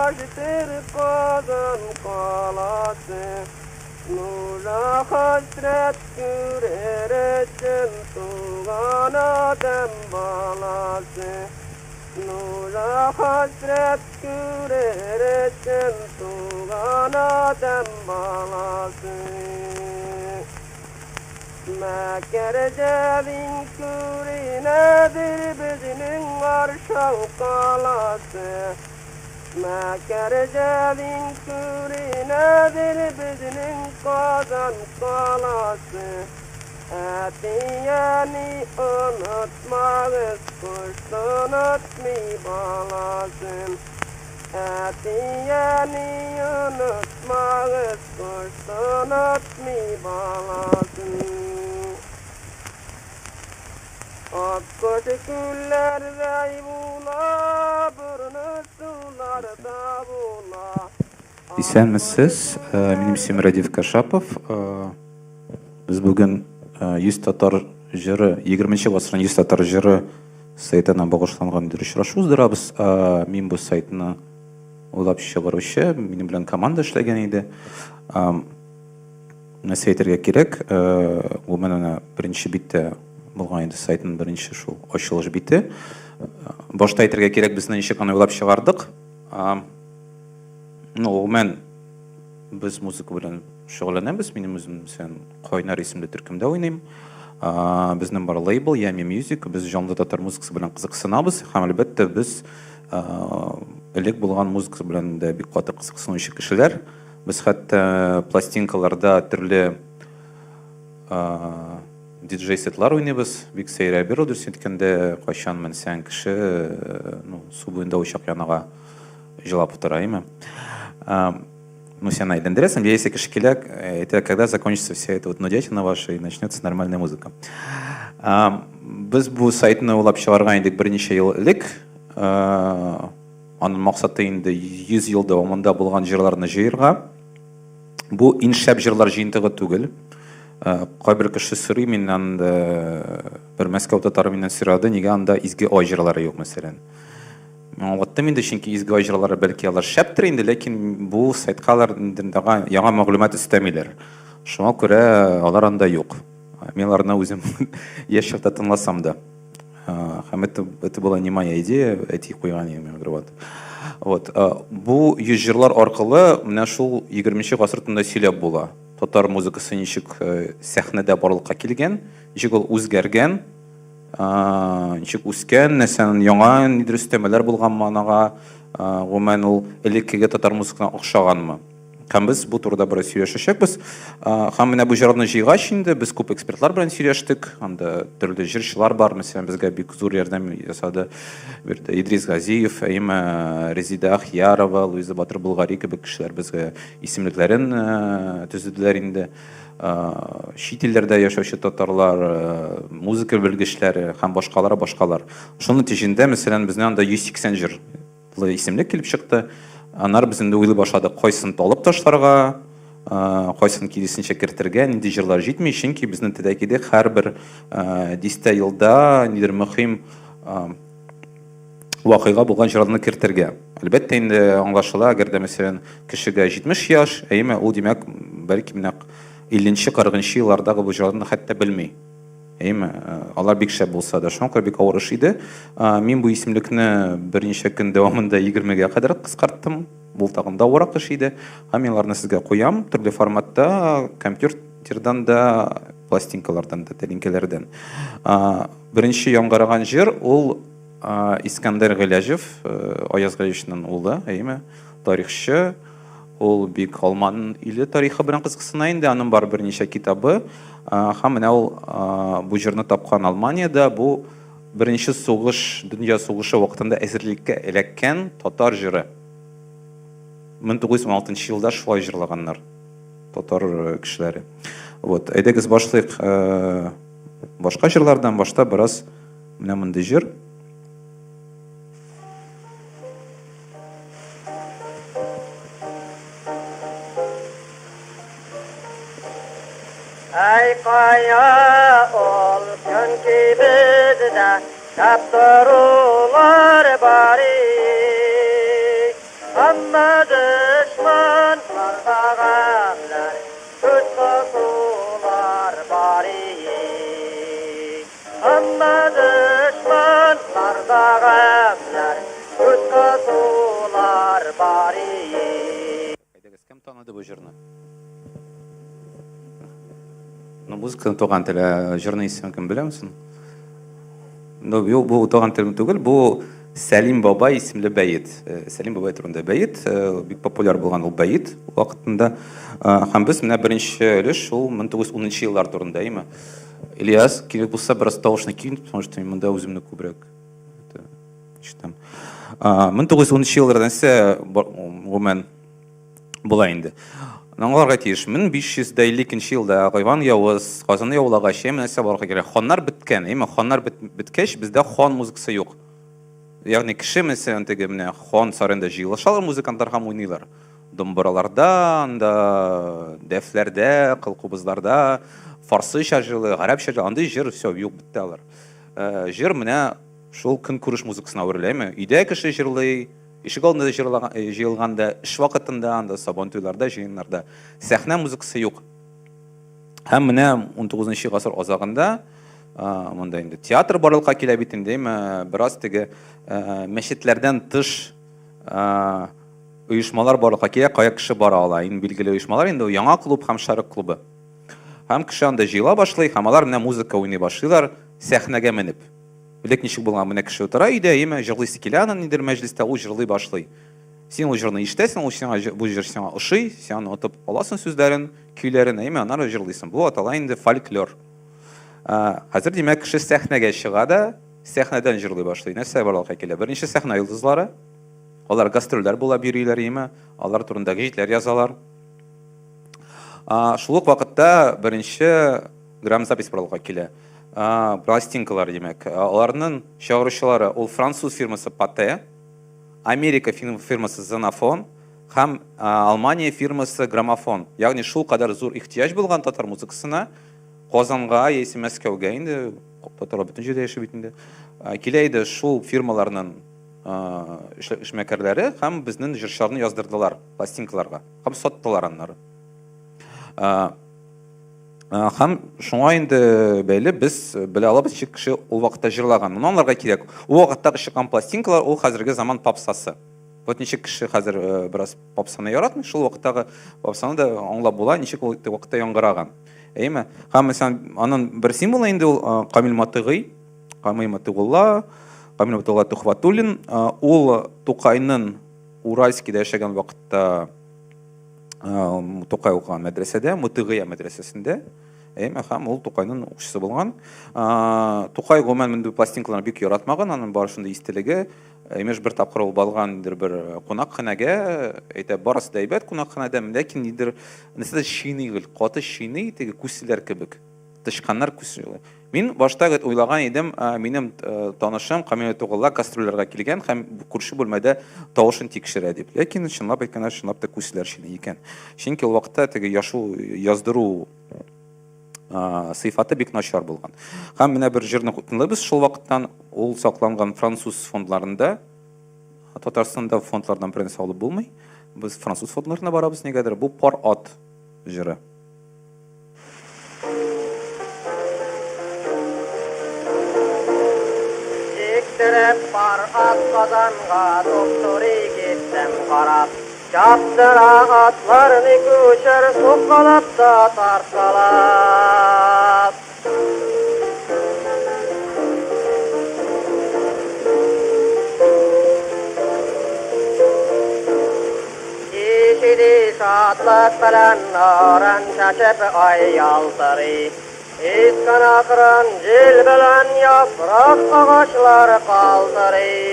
Taştır Kazan kalası. Nura hasret küreresin tuğan adem balası. Nura hasret küreresin tuğan adem balası. Məkercevin kürinedir bizinin Varşov kalası. Məkercevin kürinedir bizinin Kazan kalası. Etiyeni unutmağız kuştan ötmi balasın. Etiyeni unutmağız kuştan ötmi balasın. Akkoş güller zeyvula, burnu sularda bula. Исәнмесез, минем исемем Рәдиф Кашапов. Без бүген 100 татар җыры, 20 гасырның 100 татар җыры сайтына багышланган бер очрашу уздырабыз. Мин бу сайтны уйлап чыгаручы, минем белән команда эшләгән иде. Нәрсә әйтергә кирәк, гомумән әнә беренче биттә булган инде сайтның беренче шул ачылыш бите. Башта әйтергә кирәк, без ничек аны уйлап чыгардык. Ну, гомумән без музыка белән шөгыльләнәбез. Минем үзем мәсәлән Кайнар исемле төркемдә уйныйм. Безнең бар лейбл Yummy Music, без җанлы татар музыкасы белән кызыксынабыз һәм әлбәттә без элек булган музыка белән дә бик каты кызыксынучы кешеләр. Без хәтта пластинкаларда төрле диджей сетлар уйныйбыз. Бик сәер әйбер ул, дөресен әйткәндә, кайчан менсәң кеше, ну, су буенда учак янага җылап утыра, әйме? Ну, сен әйләндерәсең, яисә кеше килә, әйтә, когда закончится вся эта вот нудятина ваша и начнется нормальная музыка. Без бу сайтны уйлап чыгарган идек берничә ел элек. Аның максаты инде 100 ел дәвамында булган җырларны җыярга. Бу иң шәп җырлар җыентыгы түгел. Кайбер кеше сорый миннән, бер Мәскәү татары миннән сорады, нигә анда изге ай җырлары юк, мәсәлән. Мин аңлаттым инде, чөнки изге ай җырлары бәлки алар шәптер инде, ләкин бу сайтка алар инде яңа мәгълүмат өстәмиләр. Шуңа күрә алар анда юк. Мин аларны үзем яшь чакта тыңласам да. Һәм это была не моя идея, әти куйган иде миңа вот. Вот. Бу 100 җырлар аркылы менә шул 20 гасыр турында сөйләп була. Татар музыкасы ничек сәхнәдә барлыкка килгән, ничек ул үзгәргән, ничек үскән, нәрсәнең яңа нидер өстәмәләр булганмы анага, гомумән ул элеккеге татар музыкасына охшаганмы. Һәм без бу турыда бераз сөйләшәчәкбез. Һәм менә бу җырны җыйгач инде без күп экспертлар белән сөйләштек. Анда төрле җырчылар бар, мәсәлән, безгә бик зур ярдәм ясады. Бирде Идрис Газиев, әйме Резида Ахиярова, Луиза Батыр Булгари кебек кешеләр безгә исемлекләрен төзеделәр инде. Чит илләрдә яшәүче татарлар, музыка белгечләре һәм башкалар, башкалар. Шуның нәтиҗәсендә, мәсәлән, безнең анда 180 җыр исемлек килеп чыкты. Аннары без инде уйлый башладык, кайсын алып ташларга, кайсын киресенчә кертергә, нинди җырлар җитми, чөнки безнең теләк иде һәрбер дистә елда нидер мөһим вакыйга булган җырларны кертергә. Әлбәттә инде аңлашыла, әгәр дә мәсәлән кешегә 70 яшь, әйеме, ул димәк, бәлки менә 50-40 еллардагы бу җырларны хәтта белми. Әйеме, алар бик шәп булса да, шуңа күрә бик авыр эш иде. Мин бу исемлекне берничә көн дәвамында 20-гә кадәр кыскарттым. Бу тагын да авыррак эш иде. Һәм мин аларны сезгә куям төрле форматта, компьютердан да, пластинкалардан да, тәлинкәләрдән. Беренче яңгыраган җыр ул Искәндәр Гыйләҗев, Аяз Гыйләҗевның улы, әйеме, тарихчы. Ул бик алман иле тарихы белән кызыксына инде, аның бар берничә китабы. Һәм менә ул бу җырны тапкан Алманиядә, бу беренче сугыш, дөнья сугышы вакытында әзерлеккә эләккән татар җыры. 1916 елда шулай җырлаганнар татар кешеләре. Вот, әйдәгез башлыйк башка җырлардан, башта бераз менә мондый җыр. Әй кая ул көнки бездә шәп торулар бар. Әмма Дошманнарда гамьләр, күз кысулар бар ие. Әмма дошманнарда гамьләр, күз кысулар бар ие. Әйдәгез, кем таныды бу җырны? Ну, музыканы «Туган тел», ә җырның исемен кем белә соң? Ну, юк, бу «Туган телем» түгел, бу «Сәлим бабай» исемле бәет. Сәлим бабай турында бәет, бик популяр булган ул бәет вакытында. Һәм без менә беренче өлеш ул 1910 еллар турында, әйме? Ильяс, кирәк булса, бераз тавышны киң, потому что мин монда үземне күбрәк ишетәм. 1910 елларда нәрсә гомумән була инде? Аңларга тиеш. 1552 елда Иван Явыз Казанны яулагач, әйме, нәрсә барлыкка килә? Ханнар беткән, әйме? Ханнар беткәч, бездә хан музыкасы юк. Ягъни кеше, мәсәлән, теге менә хан сараенда җыелышалар музыкантлар һәм уйныйлар. Домбыраларда, анда дәфләрдә, кылкубызларда, фарсыча җырлый, гарәпчә җырлый, андый җыр все юк, бетте алар. Җыр менә шул көнкүреш музыкасына әверелә, әйме? Өйдә кеше җырлый, ишек алдында җырлаган, җыелганда, эш вакытында, анда сабантуйларда, җыеннарда. Сәхнә музыкасы юк. Һәм менә 19 гасыр азагында монда инде театр барлыкка килә бит инде, әйме? Бераз теге мәчетләрдән тыш оешмалар барлыкка килә, кая кеше бара ала. Иң билгеле оешмалар инде Яңа клуб һәм Шәрык клубы. Һәм кеше анда җыела башлый, һәм алар менә музыка уйный башлыйлар, сәхнәгә менеп. Элек ничек булган, менә кеше утыра өйдә, әйеме, җырлыйсы килә аның нидер мәҗлестә, ул җырлый башлый. Син ул җырны ишетәсең, ул сиңа бу җыр сиңа ошый, син аны отып аласың сүзләрен, көйләрен, әйеме, аннары җырлыйсың. Бу атала инде фольклор. Хәзер, димәк, кеше сәхнәгә чыга да, сәхнәдән җырлый башлый. Нәрсә барлыкка килә? Беренче сәхнә йолдызлары. Алар гастрольләр була йөриләр, әйеме, алар турында гәҗитләр язалар. Шул ук вакытта беренче грамзапись барлыкка килә. Пластинкалар, димәк. Аларның чыгаручылары ул француз фирмасы Пате, Америка фирмасы Xenophon һәм Алмания фирмасы Граммофон. Ягъни шул кадәр зур ихтыяҗ булган татар музыкасына Казанга яисә Мәскәүгә инде, татарлар бөтен җирдә яши бит инде, килә иде шул фирмаларның эшмәкәрләре һәм безнең җырчыларны яздырдылар пластинкаларга һәм саттылар аннары. Һәм шуңа инде бәйле без белә алабыз, ничек кеше ул вакытта җырлаган. Моны аңларга кирәк. Ул вакыттагы чыккан пластинкалар ул хәзерге заман попсасы. Вот ничек кеше хәзер бераз попсаны яратмый, шул вакыттагы попсаны да аңлап була, ничек ул вакытта яңгыраган. Әйеме? Һәм мәсәлән, аның бер символы инде ул Камил Матыгый, Камил Матыгулла, Камил Матыгулла Тухватуллин, ул Тукайның Уральскида яшәгән вакытта Тукай укыган мәдрәсәдә, Мутыгыя мәдрәсәсендә, әйеме, һәм ул Тукайның укучысы булган. Тукай гомумән мондый пластинкаларны бик яратмаган, аның бары шундый истәлеге. Имеш, бер тапкыр ул барган бер кунакханәгә, әйтә, барысы да әйбәт кунакханәдә, ләкин нидер нәрсәдер чыйный гел, каты чыйный, теге күселәр кебек. Тычканнар күсе. Мин башта гыт уйлаган идем, минем танышым Камил Тугулла гастрольләргә килгән һәм күрше бүлмәдә тавышын тикшерә дип. Ләкин чынлап әйткәндә, чынлап та күселәр чыйный икән. Чөнки ул вакытта теге яшу яздыру сыйфаты бик начар булган. Һәм менә бер җырны тыңлыйбыз шул вакыттан, ул сакланган француз фондларында. Татарстанда фондлардан бернәрсә алып булмый. Без француз фондларына барабыз нигәдер. Бу «Пар ат» җыры. Җиктереп пар ат Казанга, туп-туры киттем карап. Чаптыра атларны күчер, суккалап та тарткалап. Кич иде, шатлык белән нурын чәчеп ай ялтырый. Искән акрын җил белән яфрак агачлар калтырый.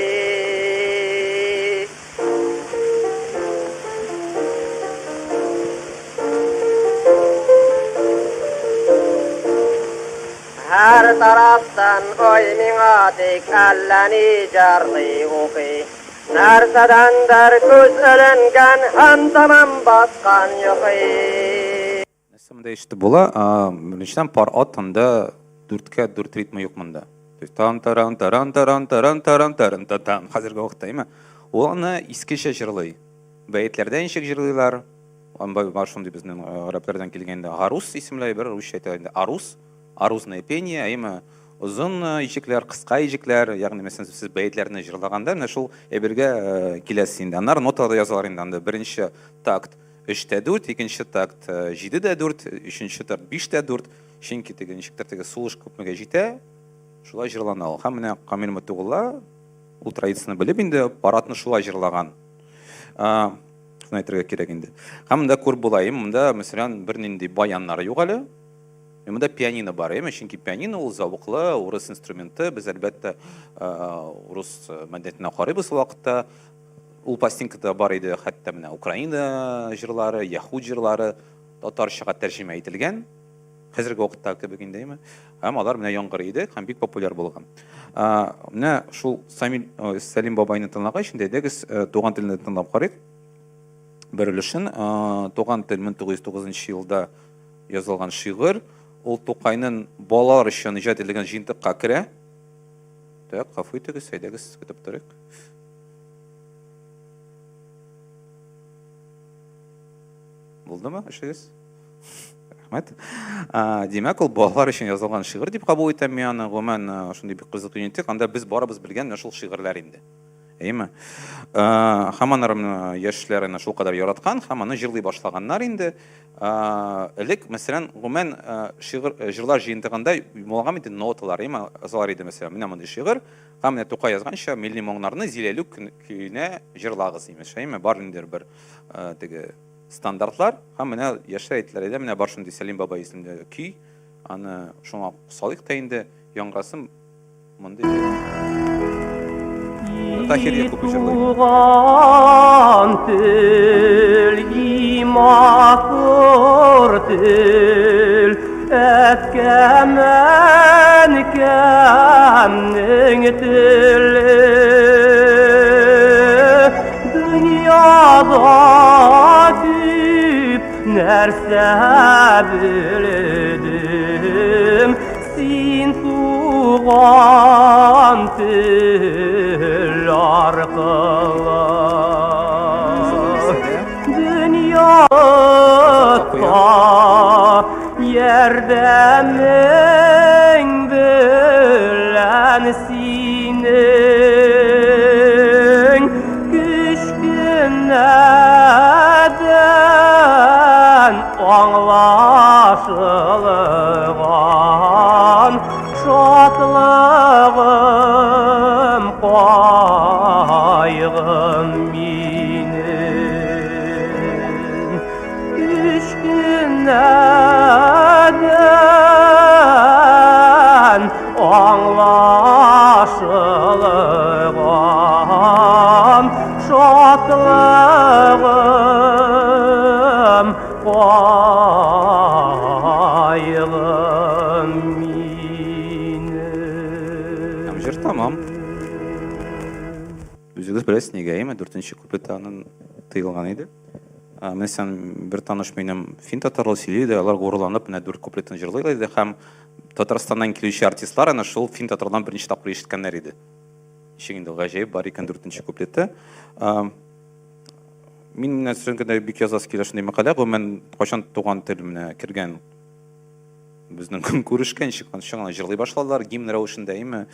Һәр тарафтан ой миңа тик әллә ни җырлый, укый. Нәрсәдәндер күз эленгән һәм тәмам баскан йокы. Нәрсә монда ишетеп була? Беренчедән, пар ат анда дүрткә дүрт ритмы юк монда. То есть тан таран таран таран таран таран таран та тан хәзерге вакытта, әйме? Ул аны искечә җырлый. Бәетләрдә ничек җырлыйлар. Бар шундый безнең гарәпләрдән килгән инде гарус исемле бер русча әйтә инде арус, арузное пение, әйеме, озын иҗекләр, кыска иҗекләр, ягъни мәсәлән сез бәетләрне җырлаганда менә шул әйбергә киләсез инде. Аннары ноталар язалар инде анда беренче такт 3 тә 4, икенче такт 7 тә 4, өченче такт 5 тә 4, чөнки теге ничектер теге сулыш күпмегә җитә, шулай җырлана ул. Һәм менә Камил Мотыйгулла ул традицияне белеп инде парадны шулай җырлаган. Шуны әйтергә кирәк инде. Һәм монда күреп була, монда, мәсәлән, бернинди баяннар юк әле. Монда пианино бар, әйме? Чөнки пианино ул зәвыклы урыс инструменты. Без, әлбәттә, урыс мәдәниятенә карыйбыз ул вакытта. Ул пластинкада бар иде хәтта менә Украина җырлары, яһүд җырлары татарчага тәрҗемә ителгән. Хәзерге вакытта кебек инде, әйме? Һәм алар менә яңгырый иде һәм бик популяр булган. Менә шул Самил, Сәлим бабайны тыңлагач, инде әйдәгез туган телне тыңлап карыйк. Бер өлешен. Туган тел 1909 елда язылган шигырь. Ул Тукайның балалар өчен иҗат ителгән җыентыкка керә. Так, гафу итегез, әйдәгез, көтеп торыйк. Булдымы эшегез? Рәхмәт. Димәк, ул балалар өчен язылган шигырь дип кабул итәм мин аны. Гомумән, шундый бик кызык юнәлтик. Анда без барыбыз белгән менә шул шигырьләр инде. Әйеме? Һәм аннары яшьләр аны шулкадәр яраткан һәм аны җырлый башлаганнар инде. Элек, мәсәлән, гомумән, шигырь җырлар җыентыгында булган бит ноталар, әйеме? Язалар иде, мәсәлән, менә мондый шигырь. Һәм менә Тукай язганча, милли моңнарны Зиләлүк көенә җырлагыз, имеш, әйеме? Бар инде бер теге стандартлар. Һәм менә яшьләр әйттеләр, әйдә, менә бар шундый Сәлим бабай исемле көй, аны шуңа салыйк та инде, яңгырасын мондый. Таһир Якупов җырлый. Туган тел, матур тел, әткәм, әнкәмнең теле. Дөньяда күп нәрсә белдем, син туган тел аркылы. Дөньяда ярдәмең белән синең кечкенәдән аңлашылган шатлыгым, кайгым минем. Кечкенәдән аңлашылган шатлыгым, кайгым минем. Һәм җыр тәмам. Үзегез беләсез нигә, әйеме? Дүртенче куплеты аның тыелган иде. Мәсәлән, бер таныш минем фин татарлы сөйли иде, алар горурланып менә дүрт куплетын җырлыйлар иде һәм Татарстаннан килүче артистлар әнә шул фин татардан беренче тапкыр ишеткәннәр иде. Ничек инде гаҗәеп бар икән дүртенче куплеты. Мин менә сезгә бик язасы килә шундый мәкалә, гомумән, кайчан туган тел менә кергән безнең көнкүрешкә, ничек аны җырлый башладылар гимн рәвешендә, әйеме?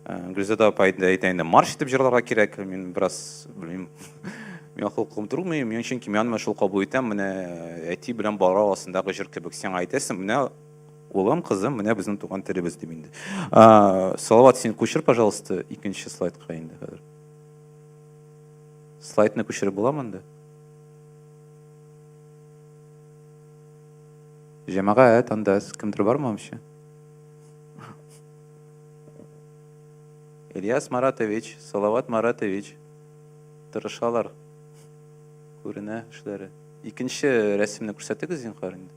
Гөлзада апа әйтә инде, марш итеп җырларга кирәк. Мин бераз белмим, мин холкым тормый, мин чөнки мин аны шул кабул итәм, менә әти белән бала арасындагы җыр кебек. Сиңа әйтәсең, менә улым, кызым, менә безнең туган телебез дип инде. Салават, син күчер, пожалуйста, икенче слайдка инде хәзер. Слайдны күчереп буламы инде? Җәмәгать, анда кемдер бармы вообще? Ильяс Маратович, Салават Маратович тырышалар. Күренә эшләре. Икенче рәсемне күрсәтегез зинһар инде.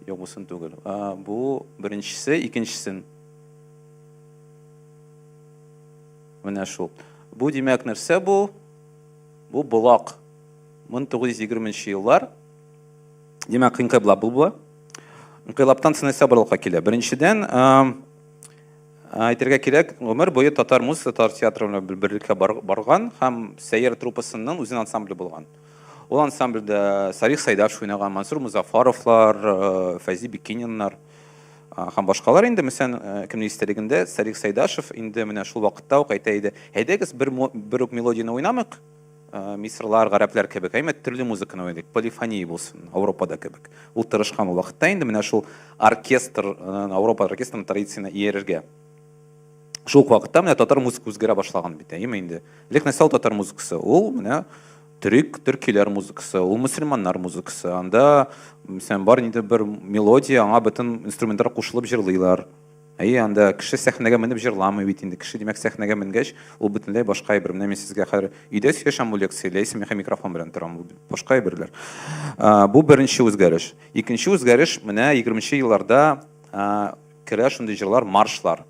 Юк, бусын түгел. Бу беренчесе, икенчесен. Менә шул. Бу димәк нәрсә бу? Бу Болак. 1920 еллар. Димәк, инкыйлаб бу була. Инкыйлабтан соң нәрсә барлыкка килә? Беренчедән, Әйтергә кирәк, гомер буе татар музыкасы, татар театры белән берлектә барган һәм Сәйяр труппасының үзенең ансамбле булган. Ул ансамбльдә Салих Сайдашев уйнаган, Мансур Музафаровлар, Фәйзи Бикининнар һәм башкалар инде. Мәсәлән, кемнең истәлегендә Салих Сайдашев инде менә шул вакытта ук әйтә иде: "Әйдәгез, бер үк мелодияне уйнамыйк, мисырлар, гарәпләр кебек, әмма төрле музыканы уйныйк, полифония булсын, Ауропада кебек". Ул тырышкан ул вакытта инде менә шул оркестр, Ауропа оркестрының традициясенә иярергә. Шул ук вакытта менә татар музыкасы үзгәрә башлаган бит, әйеме инде? Элек нәрсә ул татар музыкасы? Ул менә төрек, төркиләр музыкасы, ул мөселманнар музыкасы. Анда, мәсәлән, бар инде бер мелодия, аңа бөтен инструментлар кушылып җырлыйлар. Әйе, анда кеше сәхнәгә менеп җырламый бит инде. Кеше, димәк, сәхнәгә менгәч, ул бөтенләй башка әйбер. Менә мин сезгә хәзер өйдә сөйләшәм бу лекция, яисә мин хәзер микрофон белән торам. Бу башка әйберләр. Бу беренче үзгәреш. Икенче үзгәреш, менә 20 елларда керә шундый җырлар, маршлар.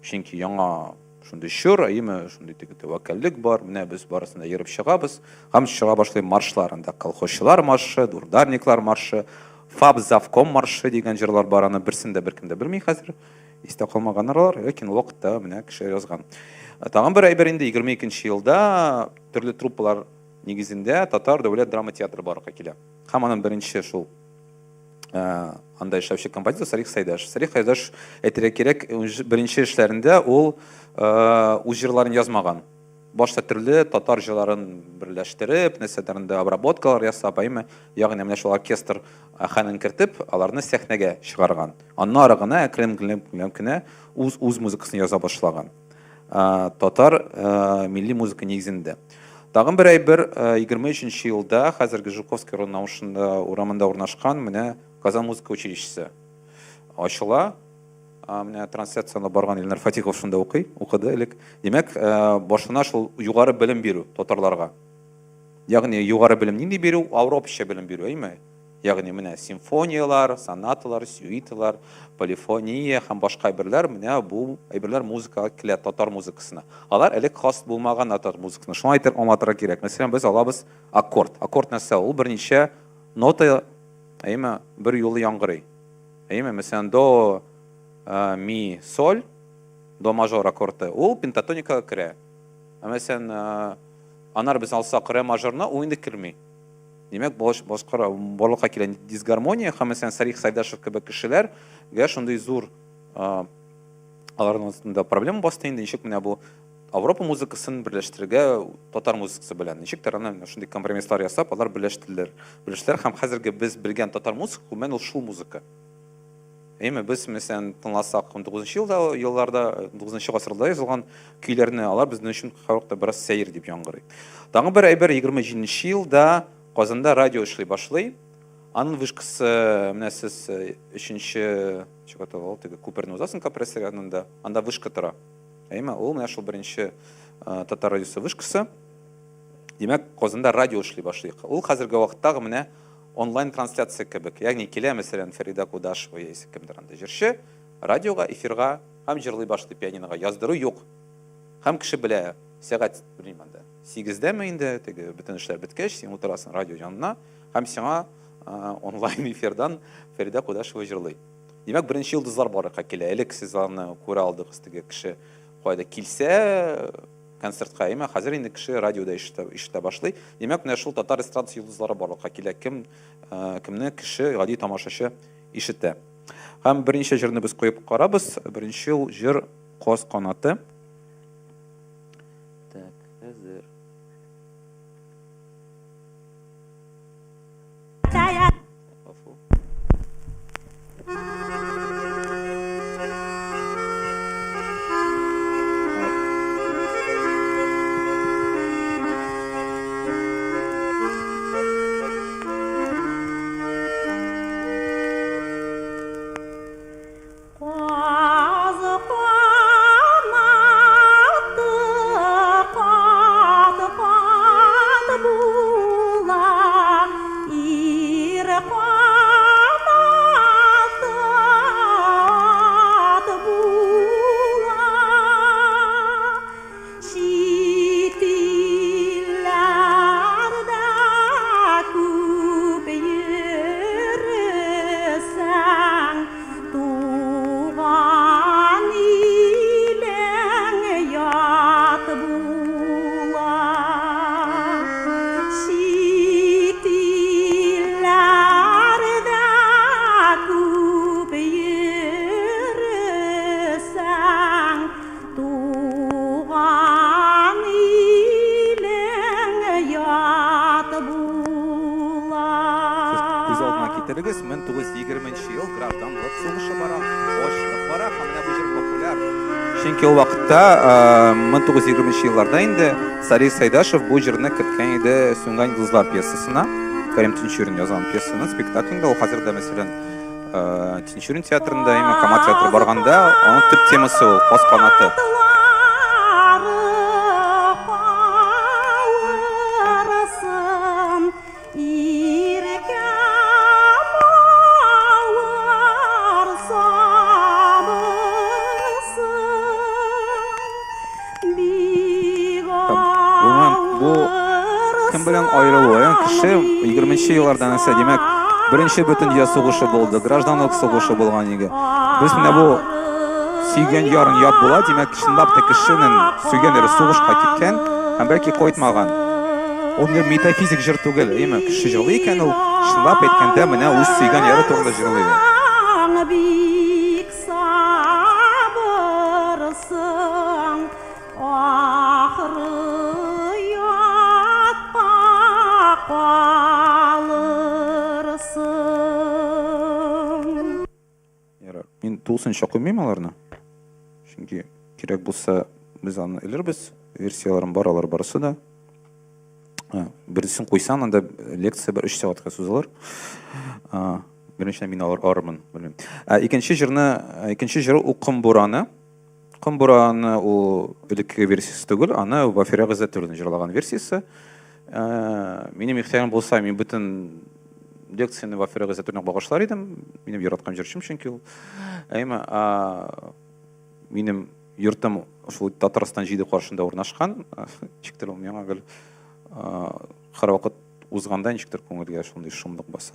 Чөнки яңа шундый чор, әйеме, шундый теге тәвәккәллек бар, менә без барысын да ерып чыгабыз. Һәм чыга башлый маршлар, анда колхозчылар маршы, ударниклар маршы, ФАП завком маршы дигән җырлар бар, аны берсен дә беркем дә белми хәзер. Истә калмаганнар алар, ләкин ул вакытта менә кеше язган. Тагын бер әйбер инде 22 елда төрле труппалар нигезендә Татар дәүләт драма театры барлыкка килә. Һәм аның беренче шул анда эшләүче композитор Салих Сайдаш. Салих Сайдаш, әйтергә кирәк, беренче эшләрендә ул үз җырларын язмаган. Башта төрле татар җырларын берләштереп, нәрсәләрендә обработкалар ясап, әйме, ягъни менә шул оркестр әһәңен кертеп, аларны сәхнәгә чыгарган. Аннары гына әкрен генә үз музыкасын яза башлаган. Татар милли музыка нигезендә. Тагын бер әйбер, 23 елда хәзерге Жуковский урамында урнашкан менә Казан музыка училищесы ачыла. Менә трансляцияне барган Илнар Фатихов шунда укый, укыды элек. Димәк, башлана шул югары белем бирү татарларга. Ягъни югары белем нинди бирү? Ауропача белем бирү, әйме? Ягъни менә симфонияләр, сонаталар, сюиталар, полифония һәм башка әйберләр, менә бу әйберләр музыкага килә, татар музыкасына. Алар элек хас булмаган татар музыкасына. Шуны әйтер, аңлатырга кирәк. Мәсәлән, без алабыз аккорд. Аккорд нәрсә? Ул берничә нота, әйме, бер юлы яңгырый. Әйеме, мәсәлән, до, ми, соль, до мажор аккорды, ул пентатоникага керә. Ә мәсәлән, аннары без алсак ре мажорны, ул инде керми. Димәк, башка барлыкка килә дисгармония һәм мәсәлән Салих Сайдашев кебек кешеләргә шундый зур аларның астында проблема басты инде, ничек менә бу Европа музыкасын берләштерергә татар музыкасы белән. Ничектер аны шундый компромисслар ясап, алар берләштерделәр. Берләштеләр һәм хәзерге без белгән татар музыкасы, гомумән, ул шул музыка. Әйеме, без, мәсәлән, тыңласак, 19 елда, елларда, 19 гасырда язылган көйләрне, алар безнең өчен һәрвакытта бераз сәер дип яңгырый. Тагын бер әйбер, 27 елда Казанда радио эшли башлый. Аның вышкасы, менә сез өченче, ничек атала ул, теге күперне узасың компрессор янында, анда вышка тора. Әйеме, ул менә шул беренче татар радиосы вышкасы. Димәк, Казанда радио эшли башлый. Ул хәзерге вакыттагы менә онлайн трансляция кебек. Ягъни килә, мәсәлән, Фәрида Кудашева яисә кемдер анда җырчы, радиога, эфирга һәм җырлый башлый пианинога. Яздыру юк. Һәм кеше белә, сәгать, белмим анда, 8-дәме инде, теге бөтен эшләр беткәч, син утырасың радио янына һәм сиңа онлайн эфирдан Фәрида Кудашева җырлый. Димәк, беренче йолдызлар барлыкка килә. Элек сез аны күрә алдыгыз, теге кеше кайда килсә концертка, әмма хәзер инде кеше радиода ишетә, ишетә башлый. Димәк, менә шул татар эстрадасы йолдызлары барлыкка килә. Кем кемне кеше, гади тамашачы ишетә. Һәм берничә җырны без куеп карабыз. Беренче ул җыр Каз канаты. Так, хәзер. Гафу. Каз канаты. алдына китерегез, 1920 ел, гражданлык сугышы бара, ачлык бара, һәм менә бу җыр популяр. Чөнки ул вакытта, 1920 елларда инде Салих Сайдашев бу җырны керткән иде Сүнгән йолдызлар пьесасына. Кәрим Тинчурин язган пьесаны спектаклендә, ул хәзер дә, мәсәлән, Тинчурин театрында, именно Кама театры барганда, аның төп темасы ул Каз канаты. Бу кем белән аерылу? Кеше 20 елларда нәрсә, димәк, беренче бөтендөнья сугышы булды, гражданлык сугышы булган иде. Без менә бу сөйгән ярың ят була, димәк, чынлап та кешенең сөйгән яры сугышка киткән һәм бәлки кайтмаган. Ул инде метафизик җыр түгел, әйеме? Кеше җырлый икән ул, чынлап әйткәндә, менә үз сөйгән яры турында җырлый ул. Бик сабырсың, ахры ятка калырсың. Ярар. Мин тулысынча куймыйм аларны. Чөнки кирәк булса, без аны элербез. Версияләрем бар, алар барысы да. Берсен куйсаң, анда лекция бер 3 сәгатькә сузылыр. Беренчедән мин алар армын, белмим. Икенче җырны, икенче җыр ул Ком бураны. Ком бураны ул элеккеге версиясе түгел, аны Вафирә Гыйззәтуллина җырлаган версиясе. Минем ихтыярым булса, мин бөтен лекцияне Вафирә Гыйззәтуллинага багышлар идем. Минем яраткан җырчым чөнки ул. Әмма минем йортым шул Татарстан җиде каршында урнашкан. Ничектер ул миңа гел һәрвакыт узганда ничектер күңелгә шундый шомлык баса.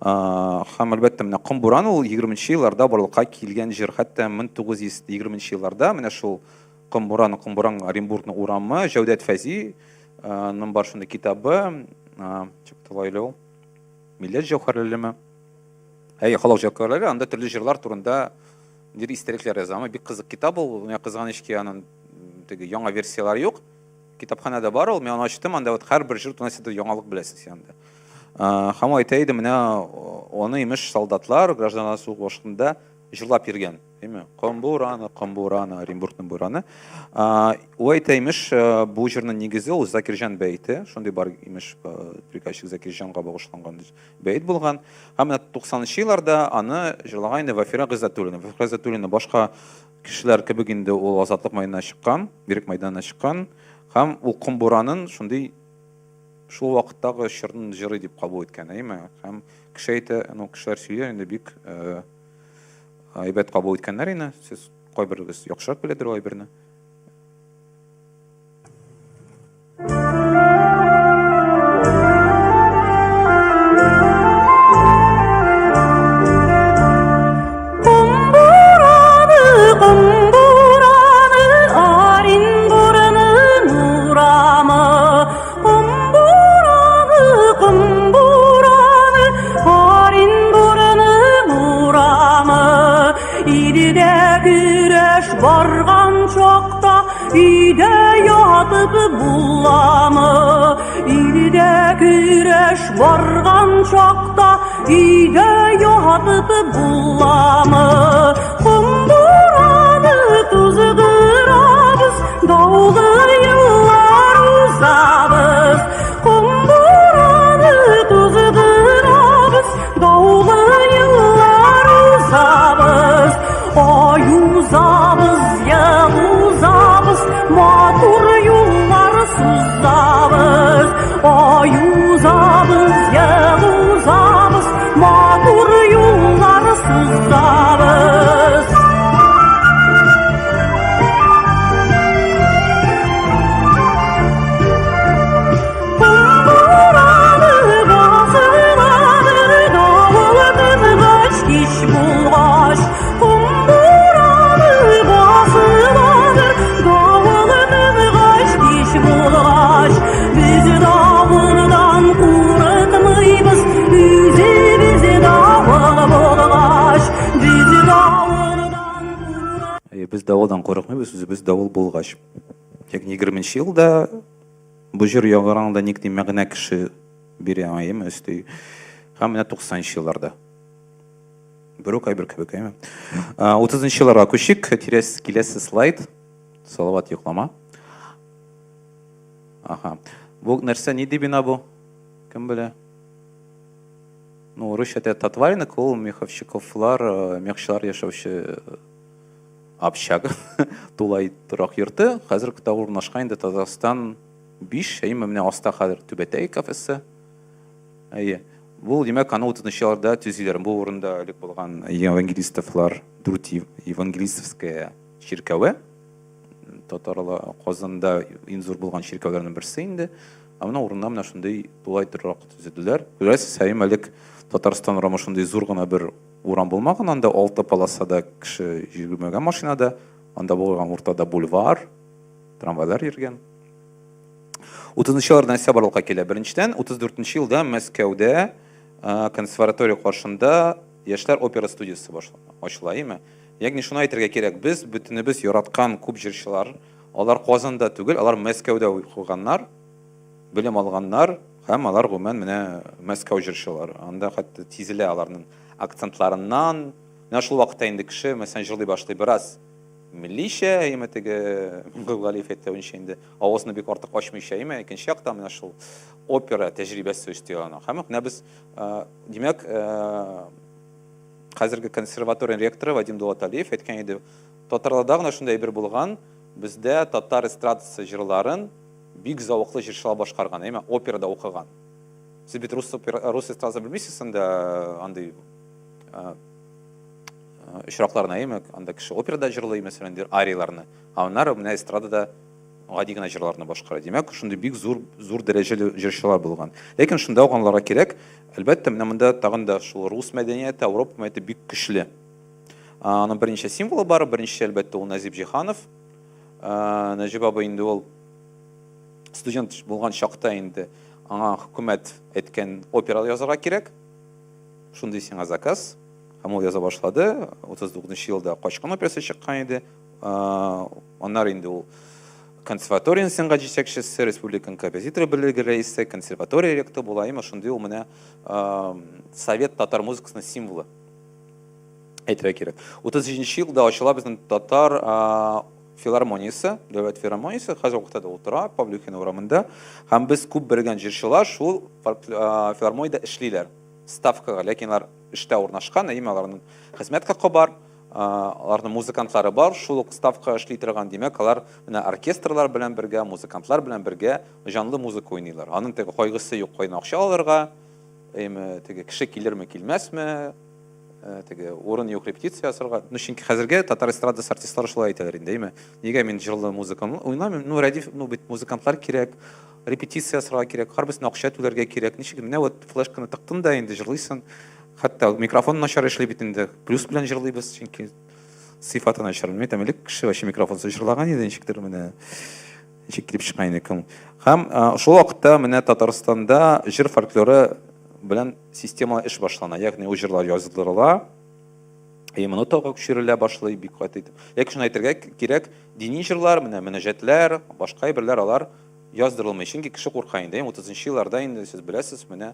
Һәм әлбәттә менә Ком буран ул 20 елларда барлыкка килгән җыр. Хәтта 1920 елларда менә шул Ком бураны, Ком буран Оренбургның урамы, Җәүдәт Фәзи ның бар шундый китабы, ничек атала әле ул? Милләт җәүһәрләреме? Әйе, халык җәүһәрләре, анда төрле җырлар турында нидер истәлекләр яза. Бик кызык китап ул. Миңа кызганыч ки, аның теге яңа версияләре юк. Китапханәдә бар ул, мин аны ачтым, анда вот һәрбер җыр турында син яңалык беләсең син анда. Һәм ул әйтә иде, менә аны имеш солдатлар гражданнар сугышында җырлап йөргән. Әйме? Ком бураны, ком бураны, Оренбургның бураны. Ул әйтә имеш, бу җырның нигезе ул Закирҗан бәете, шундый бар имеш, приказчик Закирҗанга багышланган бәет булган. Һәм менә 90 елларда аны җырлаган инде Вафира Гыйззәтуллина. Вафира Гыйззәтуллина башка кешеләр кебек инде ул Азатлык майданына чыккан, Ирек майданына чыккан һәм ул ком буранын шундый шул вакыттагы чорның җыры дип кабул иткән, әйеме? Һәм кеше әйтә, ну, кешеләр сөйли инде бик әйбәт кабул иткәннәр инде. Сез кайберегез яхшырак беләдер ул әйберне. Барган чакта өйдә ятып буламы? Өйдә көрәш барган чакта өйдә ятып буламы? Ком бураны туздырабыз, даулы еллар узабыз. Ком бураны туздырабыз, даулы еллар узабыз. Ай узабыз, ел узабыз, матур юллар сузабыз. Ай узабыз, ел узабыз, матур юллар сузабыз. Без давылдан курыкмыйбыз, үзебез давыл булгач. Ягъни 20 елда бу җыр яңгыраганда ник ди мәгънә кеше бирә, әйеме, өсти. Һәм менә 90 нчы елларда. Бер үк әйбер кебек, әйме? 30 нчы елларга күчик. Тирәс, киләсе слайд. Салават йоклама. Аха. Бу нәрсә, нинди бина бу? Кем белә? Ну, русча әйтә Татваринок, ул меховщиковлар, мехчылар яшәүче общага, тулай торак йорты. Хәзер күтә урнашкан инде Татарстан 5, әйме, менә аста хәзер Түбәтәй кафесы. Әйе. Бу, димәк, аны 30 елларда төзиләр. Бу урында элек булган евангелистовлар, дүрт евангелистовская чиркәве. Татарлар Казанда иң зур булган чиркәүләрнең берсе инде. Ә менә урынына менә шундый тулай торак төзеделәр. Күрәсез, әйе, элек Татарстан урамы шундый зур гына бер урам булмаган, анда алты полосада кеше йөрмәгән машинада, анда булган уртада бульвар, трамвайлар йөргән. 30 елларда нәрсә барлыкка килә? Беренчедән, 34 елда Мәскәүдә консерватория каршында яшьләр опера студиясе башлана, ачыла, әйеме? Ягъни шуны әйтергә кирәк, без бөтенебез яраткан күп җырчылар, алар Казанда түгел, алар Мәскәүдә укыганнар, белем алганнар һәм алар гомумән менә Мәскәү җырчылары. Анда хәтта сизелә аларның акцентларыннан. Менә шул вакытта инде кеше, мәсәлән, җырлый башлый бераз милличә, әйеме теге Галиев әйтүенчә инде авызны бик артык ачмыйча, әйеме, икенче яктан менә шул опера тәҗрибәсе өсти ана. Һәм менә без, димәк, хәзерге консерватория ректоры Вадим Дулаталиев әйткән иде, татарларда гына шундый әйбер булган, бездә татар эстрадасы җырларын бик зәвыклы җырчылар башкарган, әйме, операда укыган. Сез бит рус опера, рус эстрадасы белмисез анда андый очракларны, әйме, анда кеше операда җырлый, мәсәлән, арияләрне, ә аннары менә эстрадада гади генә җырларны башкара. Димәк, шундый бик зур зур дәрәҗәле җырчылар булган. Ләкин шунда ук аңларга кирәк, әлбәттә, менә монда тагын да шул рус мәдәнияте, Ауропа мәдәнияте бик көчле. Аның берничә символы бар. Беренче, әлбәттә, ул Нәзип Җиһанов. Нәҗип абый инде ул студент булган чакта инде аңа хөкүмәт әйткән опера язарга кирәк. Шундый сиңа заказ. Һәм ул яза башлады. 39 елда Качкын операсы чыккан иде. Аннары инде ул консерваторияның сәнгать җитәкчесе, республиканың композитор берлеге рәисе, консерватория ректоры була. Именно шундый ул менә совет татар музыкасының символы. Әйтергә кирәк. 37 елда ачыла безнең татар филармониясе, дәүләт филармониясе, хәзер вакытта да утыра, Павлюхина урамында. Һәм без күп белгән җырчылар шул филармониядә эшлиләр. Ставкага, ләкин алар эштә урнашкан, әйеме, аларның хезмәт хакы бар. Аларның музыкантлары бар, шул ук ставка эшли торган, димәк, алар менә оркестрлар белән бергә, музыкантлар белән бергә җанлы музыка уйныйлар. Аның теге кайгысы юк, кайдан акча алырга, әйме, теге кеше килерме, килмәсме, теге урын юк репетиция ясарга. Ну, чөнки хәзерге татар эстрадасы артистлары шулай әйтәләр инде, әйме. Нигә мин җырлы музыканы уйнамыйм? Ну, Рәдиф, ну бит музыкантлар кирәк, репетиция ясарга кирәк, һәрберсенә акча түләргә кирәк. Ничек менә вот флешканы тыктың да инде җырлыйсың. Хәтта микрофон начар эшли бит инде. Плюс белән җырлыйбыз, чөнки сыйфаты начар. Мин әйтәм, элек кеше вообще микрофонсыз җырлаган иде, ничектер менә ничек килеп чыккан иде кем. Һәм шул вакытта менә Татарстанда җыр фольклоры белән системалы эш башлана. Ягъни ул җырлар яздырыла, и нотага күчерелә башлый бик каты итеп. Ләкин шуны әйтергә кирәк, дини җырлар, менә мөнәҗәтләр, башка әйберләр алар яздырылмый. Чөнки кеше курка инде. 30 елларда инде сез беләсез, менә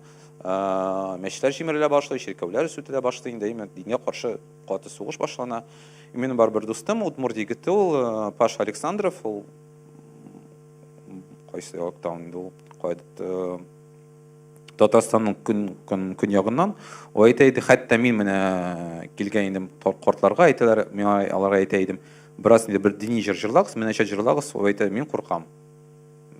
мәчетләр җимерелә башлый, чиркәүләр сүтелә башлый инде, именно дингә каршы каты сугыш башлана. Минем бар бер дустым, удмурт егете ул, Паша Александров, ул кайсы яктан инде ул, кайда Татарстанның көн, көн, көньягыннан. Ул әйтә иде, хәтта мин менә килгән идем картларга әйтәләр, миңа аларга әйтә идем, бераз инде бер дини җыр җырлагыз, менәчә җырлагыз, ул әйтә, мин куркам.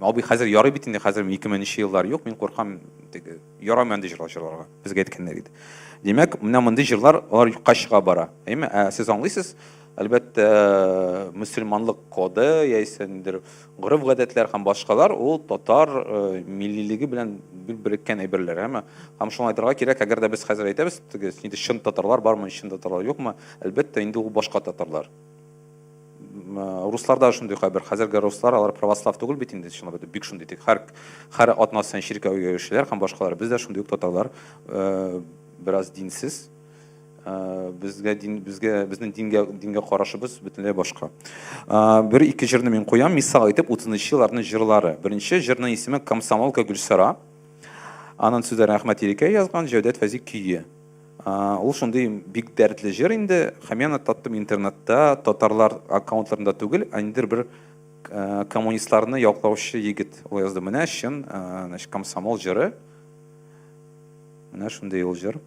Абый, хәзер ярый бит инде, хәзер 2000 еллар юк, мин куркам, теге, ярамый андый җырлар җырларга, безгә әйткәннәр иде. Димәк, менә мондый җырлар, алар юкка чыга бара. Әйме? Ә сез аңлыйсыз, әлбәттә, мөселманлык коды, яисә ниндидер гореф-гадәтләр һәм башкалар, ул татар миллилеге белән бик береккән әйберләр, әйме? Һәм шуны әйтергә кирәк, әгәр дә без хәзер әйтәбез, теге, инде чын татарлар бармы, чын татарлар юкмы, әлбәттә, инде ул башка татарлар. Русларда шундый хәбәр. Хәзерге руслар алар православ түгел бит инде, чынлап әйтеп, бик шундый тик һәр һәр атна саен чиркәүгә йөрүчеләр һәм башкалар. Без дә шундый ук татарлар, бераз динсез. Безгә дин безгә безнең дингә дингә карашыбыз бөтенләй башка. Бер ике җырны мин куям, мисал итеп 30 елларның җырлары. Беренче җырның исеме Комсомолка Гөлсара. Аның сүзләрен Әхмәт Ирекәй язган, Җәүдәт Фәйзи көе. Ул шундый бик дәртле җыр инде. Һәм мин аны таптым интернетта, татарлар аккаунтларында түгел, ә ниндидер бер коммунистларны яклаучы егет ул язды. Менә чын, значит, комсомол җыры. Менә шундый ул җыр.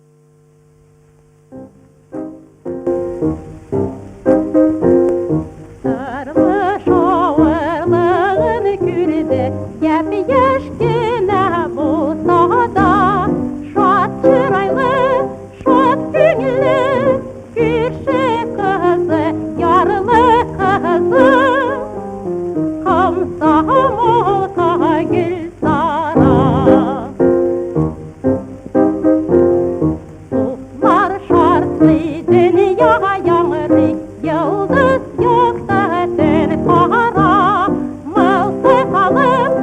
Тормыш авырлыгын күрде, япь-яшь кенә булса да, шат чырайлы, шат күңелле күрше кызы, ярлы кызы, комсомолка Гөлсара. Туплар шартлый, дөнья яңгырый, йолдыз юкта төн кара. Мылтык алып,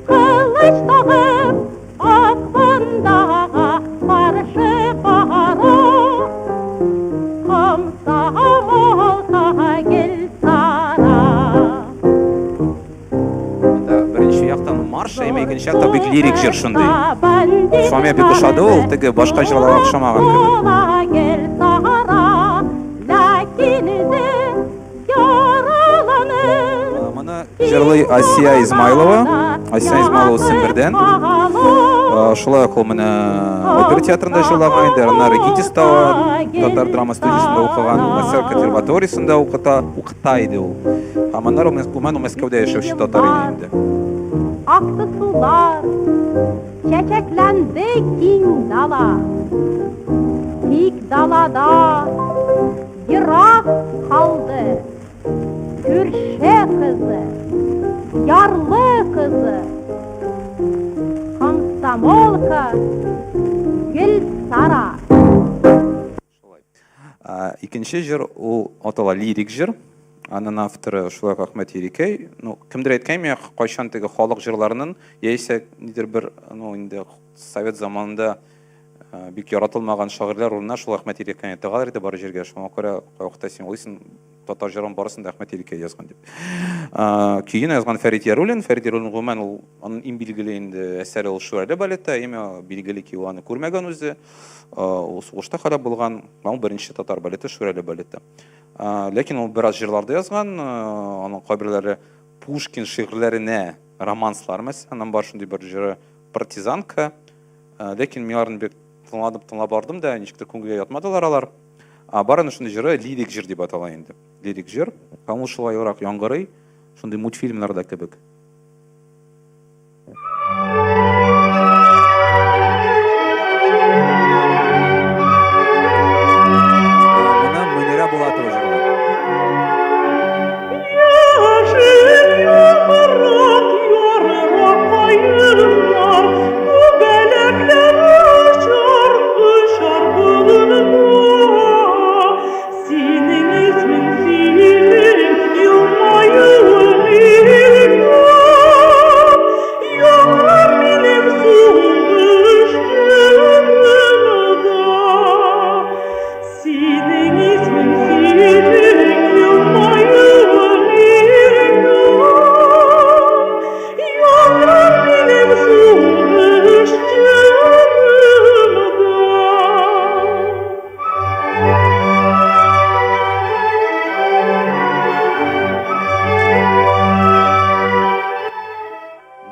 кылыч тагып, ак бандага каршы бара. Комсомолка Гөлсара. Монда беренче яктан марш, әмма икенче яктан бик лирик җыр шундый. Шуңа миңа бик ошады ул, теге башка җырларга охшамаган кебек. Моны җырлый Асия Измайлова. Асия Измайлова Сембердән. Шулай ук ул менә опера театрында җырлаган инде, аннары ГИТИСта татар драма студиясендә укыган, Мәскәү консерваториясендә укыта, укыта иде ул. Һәм аннары ул гомумән ул Мәскәүдә яшәүче татар иде инде. Акты сулар, чәчәкләнде киң дала. Тик далада ерак калды күрше кызы, ярлы кызы. Комсомолка Гөлсара. Шулай. Икенче җыр ул атала лирик җыр. Аның авторы шулай ук Әхмәт Ерикәй. Ну, кемдер әйткән миңа, кайчан теге халык җырларының яисә нидер бер, ну, инде совет заманында бик яратылмаган шагыйрьләр урынына шул Әхмәт Ерикәйне тыгалар иде бар җиргә. Шуңа күрә кайвакытта син уйлыйсың, татар җырын барысын да Әхмәт Ерикәй язган дип. Көен язган Фәрит Яруллин. Фәрит Яруллин гомумән ул аның иң билгеле инде әсәре ул Шүрәле балеты, әмма билгеле ки ул аны күрмәгән үзе. Ул сугышта харап булган, ул беренче татар балеты, Шүрәле балеты. Ләкин ул бераз җырлар да язган, аның кайберләре Пушкин шигырьләренә романслар, мәсәлән, аның бар шундый бер җыры Партизанка. Ләкин мин аларны бик тыңладым, тыңлап бардым да, ничектер күңелгә ятмадылар алар. Бар аның шундый җыры лирик җыр дип атала инде. Лирик җыр. Һәм ул шулайрак яңгырый, шундый мультфильмнарда кебек. Моны Мөнирә Булатова җырлый. Яшел яфрак ярырак каеннар, Күбәләкләр очар, очар болында. Синең исмең, синең елмаюың илһам, Яңгырар минем сулыш тынымда. Синең исмең, синең елмаюың илһам, Яңгырар минем сулыш тынымда.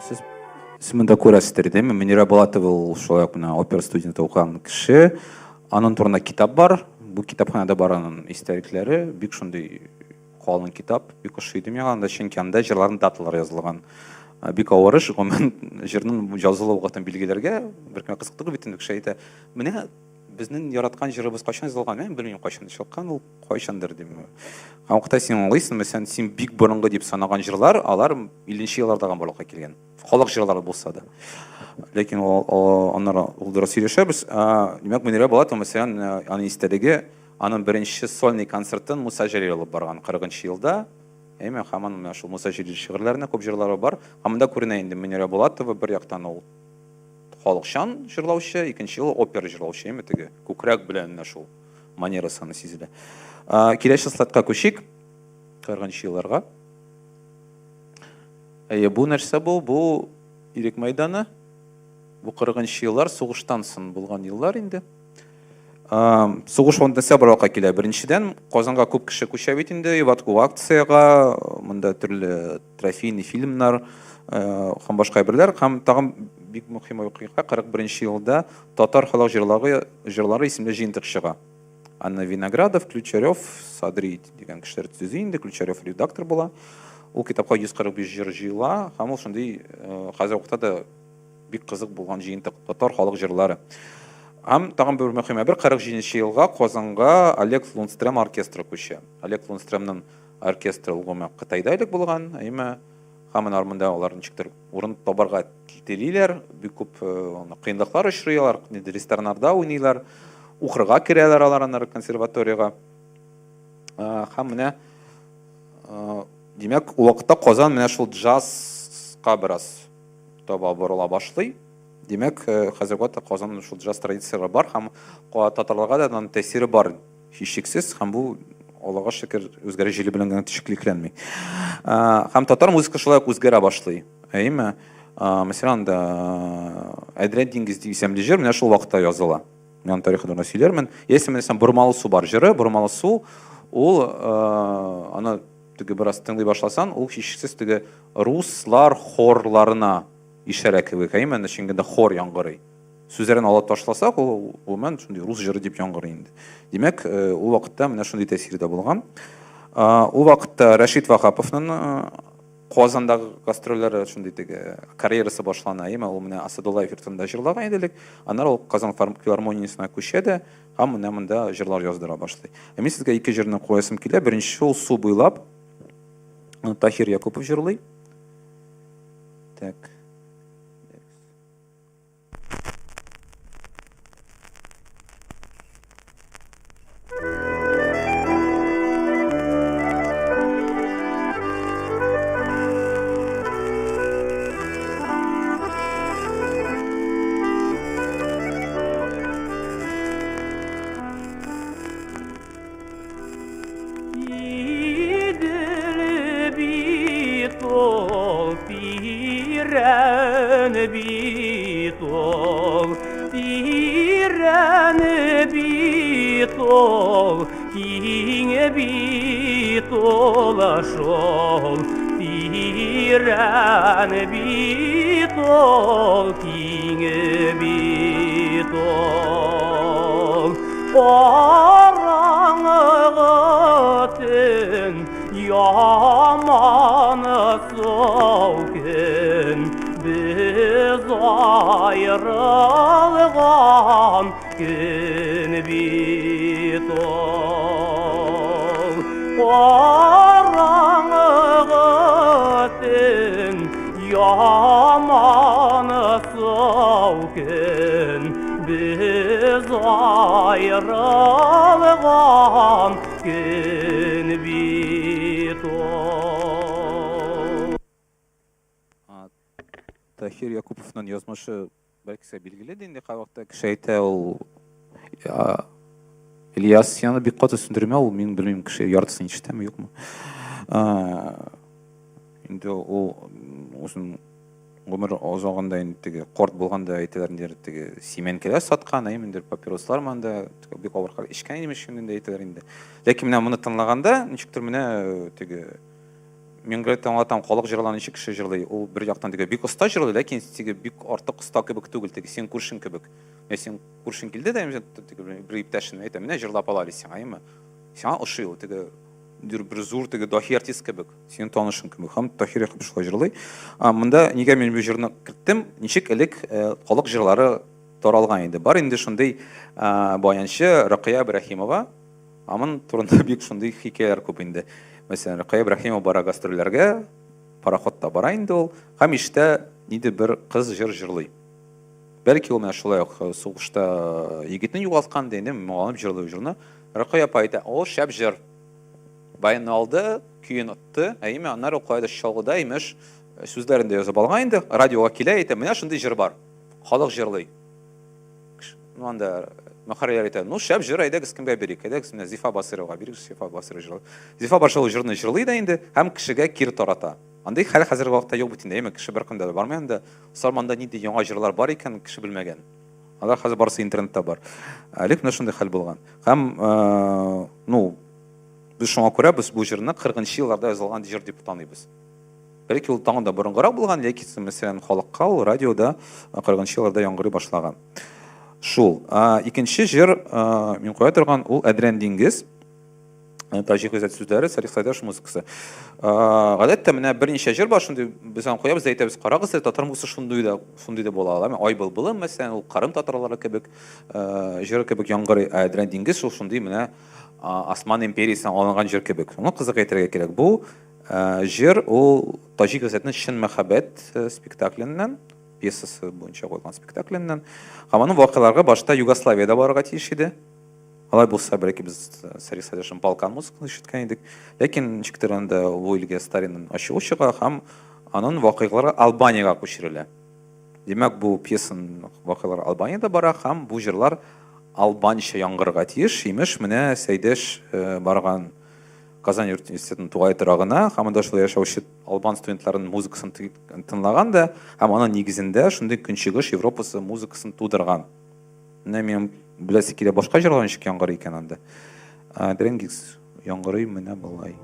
Сез сез монда күрәсездер, дәме? Мөнирә Булатова ул шулай ук менә опера студиясендә укыган кеше. Аның турында китап бар. Бу китапханәдә бар аның истәлекләре. Бик шундый калын китап, бик ошый иде миңа анда, чөнки анда җырларның даталары язылган. Бик авыр эш, гомумән, җырның язылу вакытын билгеләргә беркемгә кызык түгел бит инде, кеше әйтә, менә Безнең яраткан җырыбыз кайчан язылган? Мин белмим, кайчан чыккан ул, кайчандыр дим. Һәм вакытта син аңлыйсың, мәсәлән, син бик борынгы дип санаган җырлар, алар 50 елларда гына барлыкка килгән. Халык җырлары булса да. Ләкин ул аннары ул дөрес сөйләшәбез. Димәк, Мөнирә Булатова, мәсәлән, аның истәлеге, аның беренче сольный концертын Муса Җәлил алып барган 40 елда. Әйме, һәм аның менә шул Муса Җәлил шигырьләренә күп җырлары бар. Һәм монда күренә инде Мөнирә Булатова бер яктан ул халыкчан җырлаучы, икенче ел опера җырлаучы, әйме теге күкрәк белән менә шул манерасы аны сизелә. Киләсе слайдка күчик. 40 елларга. Әйе, бу нәрсә бу? Бу Ирек мәйданы. Бу 40 еллар сугыштан соң булган еллар инде. Сугыш вакытында барлыкка килә. Беренчедән, Казанга күп кеше күчә бит инде, эвакуациягә, монда төрле трофейный фильмнар һәм башка әйберләр. Һәм тагын бик мөһим вакыйга, 41 елда Татар халык җырлары, җырлары исемле җыентык чыга. Анна Виноградов, Ключарев, Садри дигән кешеләр төзи инде, Ключарев редактор була. Ул китапка 145 җыр җыела һәм ул шундый хәзер вакытта да бик кызык булган җыентык татар халык җырлары. Һәм тагын бер мөһим әйбер, 47 елга Казанга Олег Лунстрем оркестры күчә. Олег Лунстремның оркестры ул гомумән Кытайда элек булган, әйме һәм алар монда алар ничектер урын табарга телиләр, бик күп кыенлыклар очрый алар, рестораннарда уйныйлар, укырга керәләр алар аннары консерваториягә. Һәм менә димәк, ул вакытта Казан менә шул джазка бераз таба борыла башлый. Димәк, хәзерге вакытта Казанның шул джаз традицияләре бар һәм татарларга да аның тәэсире бар һичшиксез, һәм бу Аллага шөкер үзгәреш җиле белән генә чикләнми. Һәм татар музыкасы шулай ук үзгәрә башлый. Әйеме? Мәсәлән, анда Әдрән диңгез исемле җыр менә шул вакытта языла. Мин аның тарихы турында сөйләрмен. Яисә мәсәлән, Бормалы су бар җыры, Бормалы су ул аны теге бераз тыңлый башласан, ул һичшиксез теге руслар хорларына ишарә кебек, әйеме? Чөнки анда хор яңгырый. Сүзләрен алып ташласак, ул гомумән шундый рус җыры дип яңгырый инде. Димәк, ул вакытта менә шундый тәэсир дә булган. Ул вакытта Рәшит Ваһаповның Казандагы гастрольләре шундый теге карьерасы башлана, әйеме? Ул менә Асадуллаев йортында җырлаган иде элек. Аннары ул Казан филармониясенә күчә дә һәм менә монда җырлар яздыра башлый. Ә мин сезгә ике җырны куясым килә. Беренче ул Су буйлап. Таһир Якупов җырлый. Так. Бит ул, тирән бит ул, киң бит ул шул, тирән бит ул, киң бит ул. Караңгы төн, яман сау көн, без аерылган көн бит ул. Караңгы төн, яман сау көн, без аерылган көн бит ул. Таһир Якуповның язмышы бәлки сезгә билгеле дә инде, кайвакытта кеше әйтә, ул Ильяс син аны бик каты сүндермә, ул мин белмим, кеше яртысын ишетәме, юкмы. Инде ул үзен гомер азагында инде теге корт булганда әйтәләр инде теге симәнкеләр саткан, әйе, инде папирослар монда бик авыр хәл эчкән имеш инде әйтәләр инде. Ләкин менә моны тыңлаганда ничектер менә теге Мин гел аңлатам, халык җырларын ничек кеше җырлый. Ул бер яктан теге бик оста җырлый, ләкин теге бик артык оста кебек түгел, теге синең күршең кебек. Менә синең күршең килде дә, теге бер иптәшен әйтә, менә җырлап ала әле сиңа, әйеме? Сиңа ошый ул, теге бер зур теге даһи артист кебек, синең танышың кебек. Һәм Таһир Якупов шулай җырлый. Монда нигә мин бу җырны керттем? Ничек элек халык җырлары таралган иде. Бар инде шундый баянчы Рөкыя Ибраһимова. Аның турында бик шундый хикәяләр күп инде. Мәсәлән, Рөкыя Ибраһимова бара гастрольләргә, пароходта бара инде ул, һәм ишетә, нидер бер кыз җыр җырлый. Бәлки ул менә шулай ук сугышта егетне югалткан инде, моңланып җырлый ул җырны. Рөкыя апа әйтә, "О, шәп җыр." Баянны алды, көен отты, әйеме, аннары ул каядыр Чаллыда, имеш, сүзләрен дә язып алган инде, радиога килә, әйтә, менә шундый җыр бар. Халык җырлый. Ну, анда мөхәррирләр әйтә, ну, шәп җыр, әйдәгез кемгә бирик? Әйдәгез менә Зифа Басыровага бирик, Зифа Басырова җырлый. Зифа Басырова җырны җырлый да инде һәм кешегә кире тарата. Андый хәл хәзерге вакытта юк бит инде, әйме, кеше беркемдә дә бармый анда. Сарманда нинди яңа җырлар бар икән, кеше белмәгән. Алар хәзер барысы интернетта бар. Элек менә шундый хәл булган. Һәм, ну, без шуңа күрә без бу җырны 40 елларда язылган җыр дип таныйбыз. Бәлки ул тагын да борынгырак булган, ләкин мәсәлән, халыкка ул радиода 40 елларда яңгырый башлаган. Шул. Икенче җыр мин куя торган ул Әдрән диңгез. Таҗи Гыйззәт сүзләре, Салих Сәйдәш музыкасы. Гадәттә менә берничә җыр бар шундый, без аны куябыз да әйтәбез, карагыз әле, татар музыкасы шундый да, шундый да була ала. Ай былбылым, мәсәлән, ул Кырым татарлары кебек җыр кебек яңгырый, ә Әдрән диңгез шул шундый менә Осман империясеннән алынган җыр кебек. Моны кызык әйтергә кирәк. Бу җыр ул Таҗи Гыйззәтнең Чын мәхәббәт спектакленнән, пьесасы буенча куелган спектакленнән. Һәм аның вакыйгалары башта Югославиядә барырга тиеш иде. Алай булса, бәлки без Салих Сәйдәшевнең Балкан музыкасын ишеткән идек. Ләкин ничектер анда бу илгә Сталинның ачуы чыга һәм аның вакыйгалары Албаниягә күчерелә. Димәк, бу пьесаның вакыйгалары Албаниядә бара һәм бу җырлар албанча яңгырарга тиеш. Имеш, менә Сәйдәш барган Казан университетының тугай торагына һәм анда шулай яшәүче албан студентларының музыкасын тыңлаган да һәм аның нигезендә шундый Көнчыгыш Европасы музыкасын тудырган. Менә мин беләсе килә, башка җырлар ничек яңгырый икән анда. Дренгикс яңгырый менә болай.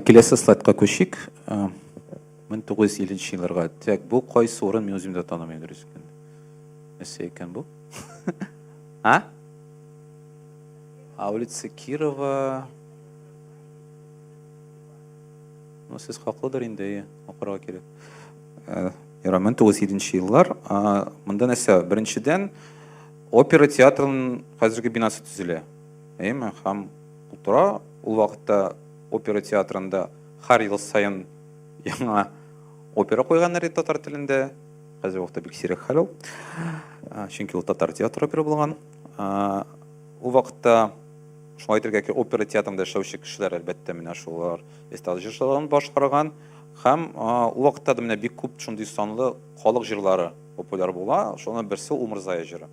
Киләсе слайдка күчик. 1950 елларга. Так, бу кайсы урын, мин үзем дә танымыйм дөрес икән. Нәрсә икән бу? А? А улица Кирова. Ну, сез хаклыдыр инде, әйе, укырга кирәк. Ярар, 1907 еллар. Монда нәрсә? Беренчедән, опера театрының хәзерге бинасы төзелә. Әйеме? Һәм ул тора. Ул вакытта опера театрында һәр ел саен яңа опера куйганнар иде татар телендә. Хәзерге вакытта бик сирәк хәл ул. Чөнки ул татар театры опера булган. Ул вакытта шулай әйтергә кирәк, опера театрында эшләүче кешеләр, әлбәттә, менә шулар эстрада җырчыларын башкарган. Һәм ул вакытта да менә бик күп шундый санлы халык җырлары популяр була. Шуның берсе Умырзая җыры.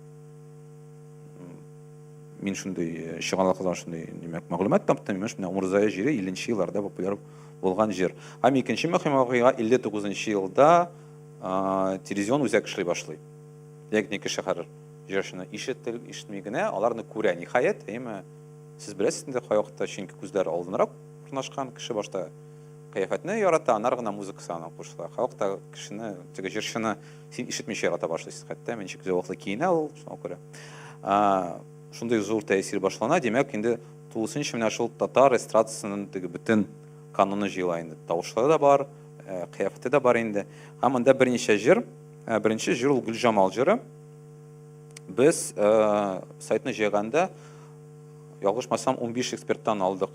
Мин шундый чыганаклардан шундый, димәк, мәгълүмат таптым. Имеш, менә Умырзая җыры 50 елларда популяр булган җыр. Һәм икенче мөһим вакыйга 59 елда телевизион үзәк эшли башлый. Ягъни кеше хәзер җырчыны ишетел, ишетми генә, аларны күрә. Ниһаять, әйеме, сез беләсез инде кайвакытта, чөнки күзләр алдынрак урнашкан, кеше башта кыяфәтне ярата, аннары гына музыкасы аны кушыла. Кайвакытта кешене, теге җырчыны син ишетмичә ярата башлыйсың, хәтта ничек зәвыклы киенә ул, шуңа күрә. Шундый зур тәэсир башлана, димәк, инде тулысынча менә шул татар эстрадасының теге бөтен каноны җыела инде. Тавышлары да бар, кыяфәте дә бар инде. Һәм монда берничә җыр. Беренче җыр ул Гөлҗамал җыры. Без сайтны җыйганда, ялгышмасам, 15 эксперттан алдык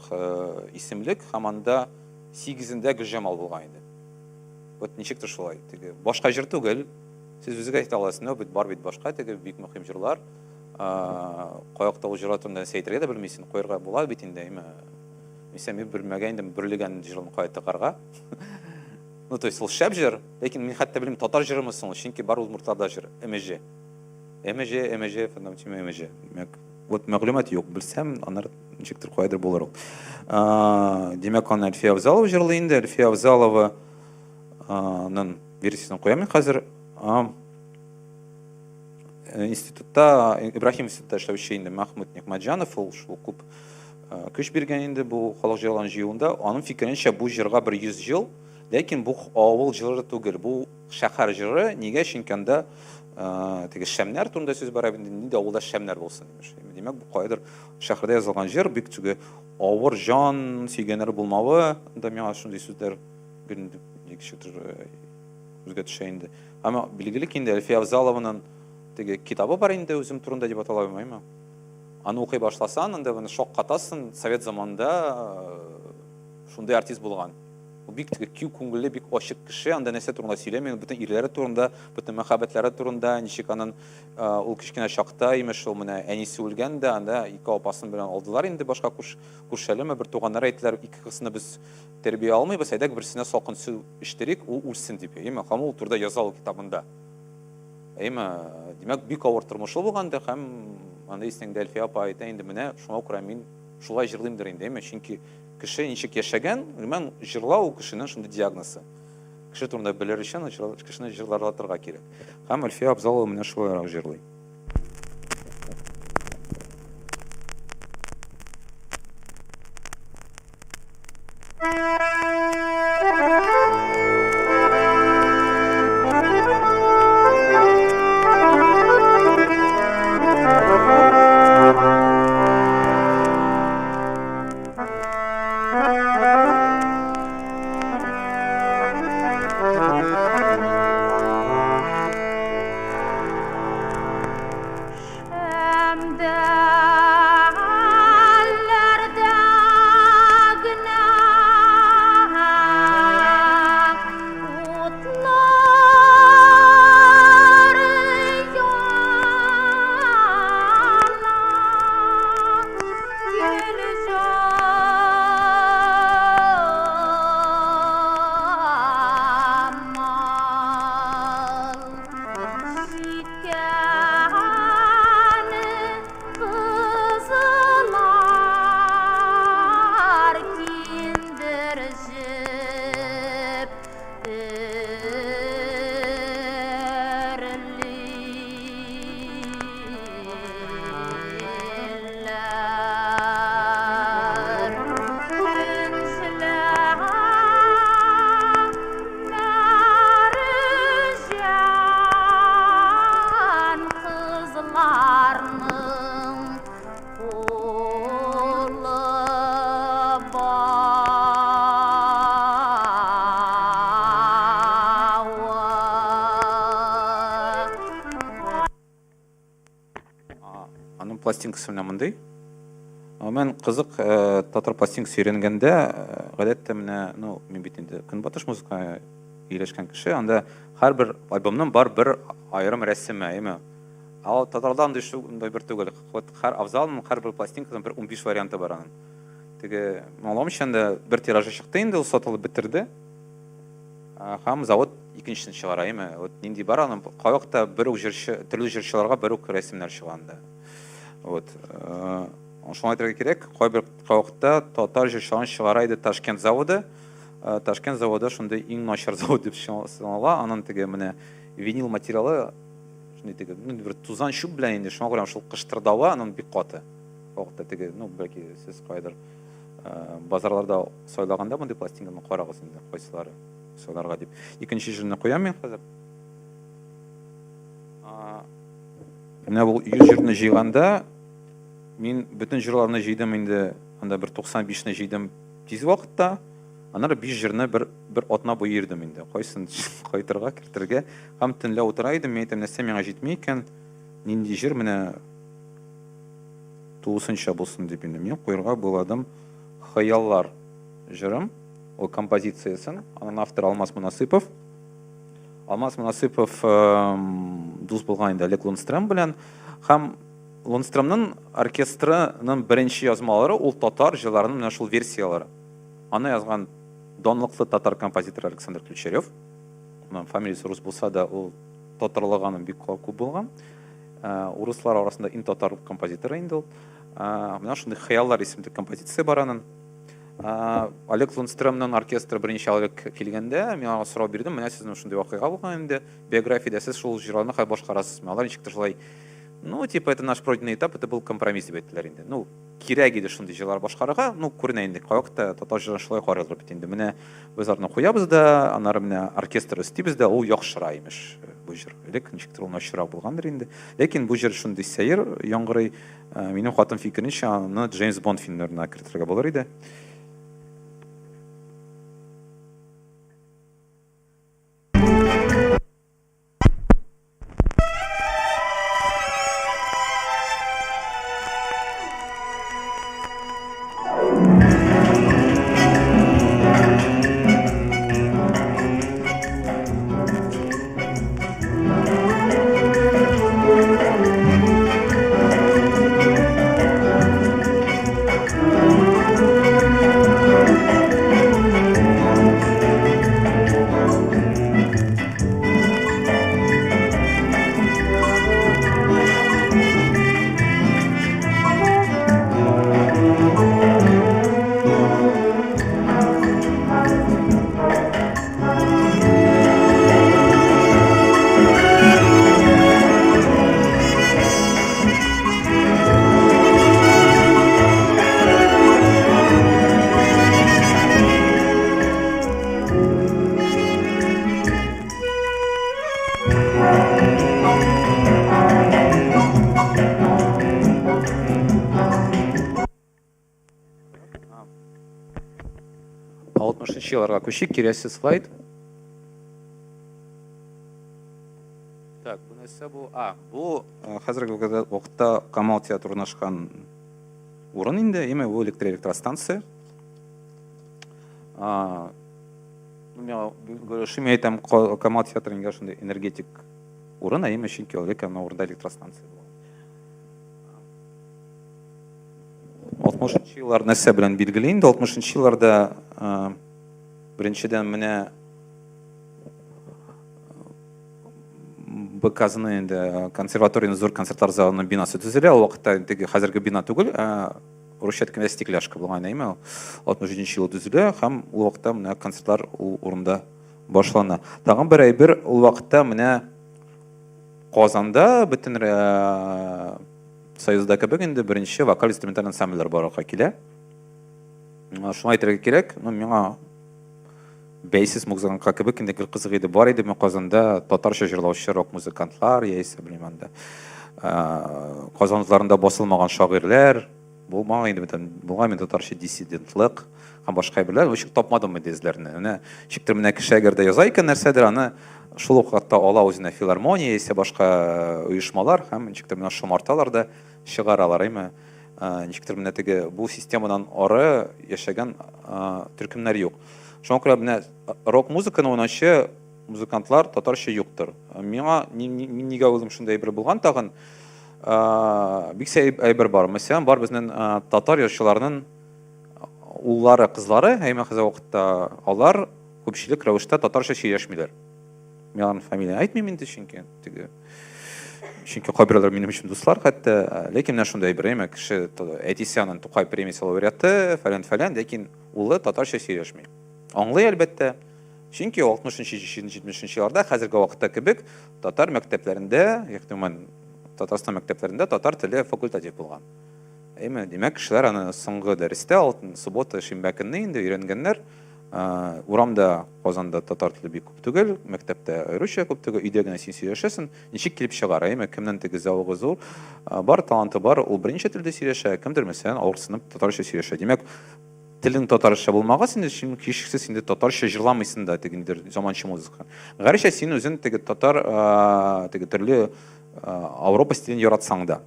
исемлек һәм анда 8-ендә Гөлҗамал булган иде. Вот ничектер шулай. Теге башка җыр түгел. Сез үзегез әйтә аласыз, но бит бар бит башка теге бик мөһим җырлар. Каякта ул җырлар турында нәрсә әйтергә дә белмисең, куярга була бит инде, әйме. Мисә мин белмәгән идем бөрлегән җырын кая тыгарга. Ну, то есть ул шәп җыр, ләкин мин хәтта белмим, татар җырымы соң ул, чөнки бар удмуртларда җыр, МЖ. МЖ, МЖ, фундаментиме МЖ. Димәк, вот мәгълүмат юк, белсәм, аннары ничектер каядыр булыр ул. Димәк, аны Әлфия Авзалова җырлый инде. Әлфия Авзалованың версиясен куям мин хәзер. Институтта, Ибраһим институтта эшләүче инде Мәхмүт Нигъмәтҗанов, ул шул күп көч биргән инде бу халык җырларын җыюында. Аның фикеренчә, бу җырга бер 100 ел, ләкин бу авыл җыры түгел, бу шәһәр җыры. Нигә? Чөнки анда теге шәмнәр турында сүз бара инде, нинди авылда шәмнәр булсын, имеш. Димәк, бу каядыр шәһәрдә язылган җыр, бик теге авыр җан сөйгәннәре булмавы да миңа шундый сүзләр ничектер күзгә төшә инде. Әмма билгеле ки инде Әлфия Авзалованың теге китабы бар инде, үзем турында дип атала, әйме? Аны укый башласаң, анда моны шаккатасың, совет заманында шундый артист булган. Ул бик теге киң күңелле, бик ачык кеше, анда нәрсә турында сөйләми, бөтен ирләре турында, бөтен мәхәббәтләре турында, ничек аның ул кечкенә чакта, имеш, ул менә әнисе үлгән дә, анда ике апасын белән алдылар инде башка күршелеме, бер туганнары әйттеләр, ике кызны без тәрбия алмыйбыз, әйдәк берсенә салкын су эчтерик, ул үлсен дип. Әйеме, һәм ул турыда яза ул китабында. Әйеме, димәк, бик авыр тормышлы булган да, һәм анда исеңдә Әлфия апа әйтә инде, менә шуңа күрә мин шулай җырлыймдыр инде, әйеме, чөнки кеше ничек яшәгән, гомумән, җырлау ул кешенең шундый диагнозы. Кеше турында белер өчен кешене җырлатырга кирәк. Һәм Әлфия Абзалова менә шулайрак җырлый. Аның пластинкасы менә мондый. Мен кызык э, татар пластинкасы өйрәнгәндә, э, гадәттә менә, ну, мин бит инде көнбатыш музыкага ияләшкән кеше, анда һәрбер альбомның бар бер аерым рәсеме, әйеме? Ә татарда андый шундый бер түгел. Вот һәр Авзалның һәрбер пластинкасының бер 15 варианты бар аның. Теге, аңламыйча инде бер тиражы чыкты инде, ул сатылып бетерде. Һәм завод икенчесен чыгара, әйеме? Вот нинди бар аның, кайвакытта бер үк җырчы, төрле җырчыларга бер үк рәсемнәр чыга анда. Вот. Шуны әйтергә кирәк, кайбер кайвакытта татар җырчыларын чыгара иде Ташкент заводы. Ташкент заводы шундый иң начар завод дип санала. Аның теге менә винил материалы шундый теге, ну, бер тузан чүп белән инде, шуңа күрә шул кыштырдавы аның бик каты. Вакытта теге, ну, бәлки сез кайдыр базарларда сайлаганда мондый пластинканы карагыз инде, кайсылары сайларга дип. Икенче җырны куям мин хәзер. Менә бу 100 җырны җыйганда мин бөтен җырларны җыйдым инде, анда бер 95-не җыйдым тиз вакытта. Аннары биш җырны бер бер атна буе йөрдем инде. Кайсын кайтырга, кертергә. Һәм төнлә утыра идем, мин әйтәм, нәрсә миңа җитми икән, нинди җыр менә тулысынча булсын дип инде. Мин куярга буладым Хыяллар җырым, ул композициясен, аның авторы Алмаз Монасыйпов. Алмаз Монасыйпов дус булган инде Олег Лунстрем белән. Һәм Лунстремның оркестрының беренче язмалары ул татар җырларының менә шул версияләре. Аны язган данлыклы татар композиторы Александр Ключарев. Аның фамилиясе рус булса да, ул татарлыгы аның бик күп булган. Урыслар арасында иң татар композиторы инде ул. Менә шундый Хыяллар исемле композиция бар аның. Олег Лунстремның оркестры берничә ел элек килгәндә, мин аңа сорау бирдем, менә сезнең шундый вакыйга булган инде, биографиядә сез шул җырларны хәзер башкарасызмы? Алар ничектер шулай, ну, типа, это наш пройденный этап, это был компромисс дип әйттеләр инде. Ну, кирәк иде шундый җырлар башкарырга, ну, күренә инде, кайвакытта татар җырын шулай карыйлар бит инде. Менә без аларны куябыз да, аннары менә оркестр өстибез дә, ул яхшыра, имеш, бу җыр. Элек ничектер ул начаррак булгандыр инде. Ләкин бу җыр шундый сәер яңгырый. Минем хатын фикеренчә, аны Джеймс Бонд фильмнарына кертергә булыр иде. Алтмышынчы елларга күчик, киләсе слайд. Так, бу нәрсә бу? А, бу хәзерге вакытта Камал театры урнашкан урын инде, именно бу электростанция. Ну, миңа әйтәм, Камал театры инде шундый энергетик урын, ә именно чөнки ул элек ана урында электростанция булган. 60 еллар нәрсә белән билгеле инде? 60 елларда беренчедән менә БКЗны инде консерваторияның зур концертлар залының бинасы төзелә. Ул вакытта теге хәзерге бина түгел, ә русча әйткәндә стекляшка булган әйме. 67 елы төзелә һәм ул вакытта менә концертлар ул урында башлана. Тагын бер әйбер, ул вакытта менә Казанда бөтен Союзда кебек инде беренче вокаль-инструменталь ансамбльләр барлыкка килә. Шуны әйтергә кирәк, ну миңа бәйсез музыкантка кебек инде гел кызык иде. Бар идеме Казанда татарча җырлаучы рок-музыкантлар, яисә белмим анда. Казан утларында басылмаган шагыйрьләр, булмаган инде бөтен, булган инде татарча диссидентлык һәм башка әйберләр. Ничек тапмадым инде эзләрне. Менә ничектер менә кеше әгәр дә яза икән нәрсәдер, аны шул ук вакытта ала үзенә филармония яисә башка оешмалар һәм ничектер менә шомарталар да чыгаралар, әйме. Ничектер менә теге бу системадан ары яшәгән төркемнәр юк. Шуңа күрә менә рок-музыканы уйнаучы музыкантлар татарча юктыр. Миңа мин нигә уйлыйм шундый әйбер булган тагын? Бик сәер әйбер бар. Мәсәлән, бар безнең татар язучыларының уллары, кызлары, әйме хәзер вакытта алар күпчелек рәвештә татарча сөйләшмиләр. Мин аларның фамилияне әйтмим инде, чөнки теге чөнки кайберәүләр минем өчен дуслар хәтта, ләкин менә шундый әйбер, әйме кеше әтисе аның Тукай премиясе лауреаты, фәлән-фәлән, ләкин улы татарча сөйләшми. Аңлый, әлбәттә, чөнки 60-70 елларда хәзерге вакытта кебек татар мәктәпләрендә, ягъни гомумән Татарстан мәктәпләрендә татар теле факультатив булган. Әйме, димәк, кешеләр аны соңгы дәрестә, алтын суббота, шимбә көнне инде өйрәнгәннәр. Урамда, Казанда татар теле бик күп түгел, мәктәптә аеруча күп түгел, өйдә генә син сөйләшәсең. Ничек килеп чыгар, әйме, кемнең теге зәвыгы зур, бар, таланты бар, ул берничә телдә сөйләшә, кемдер, мәсәлән, авырсынып татарча сөйләшә. Димәк, Телең татарча булмагач, инде син һичшиксез инде татарча җырламыйсың да теге ниндидер заманча музыка. Гәрчә син үзең теге татар, теге төрле Ауропа стилен яратсаң да.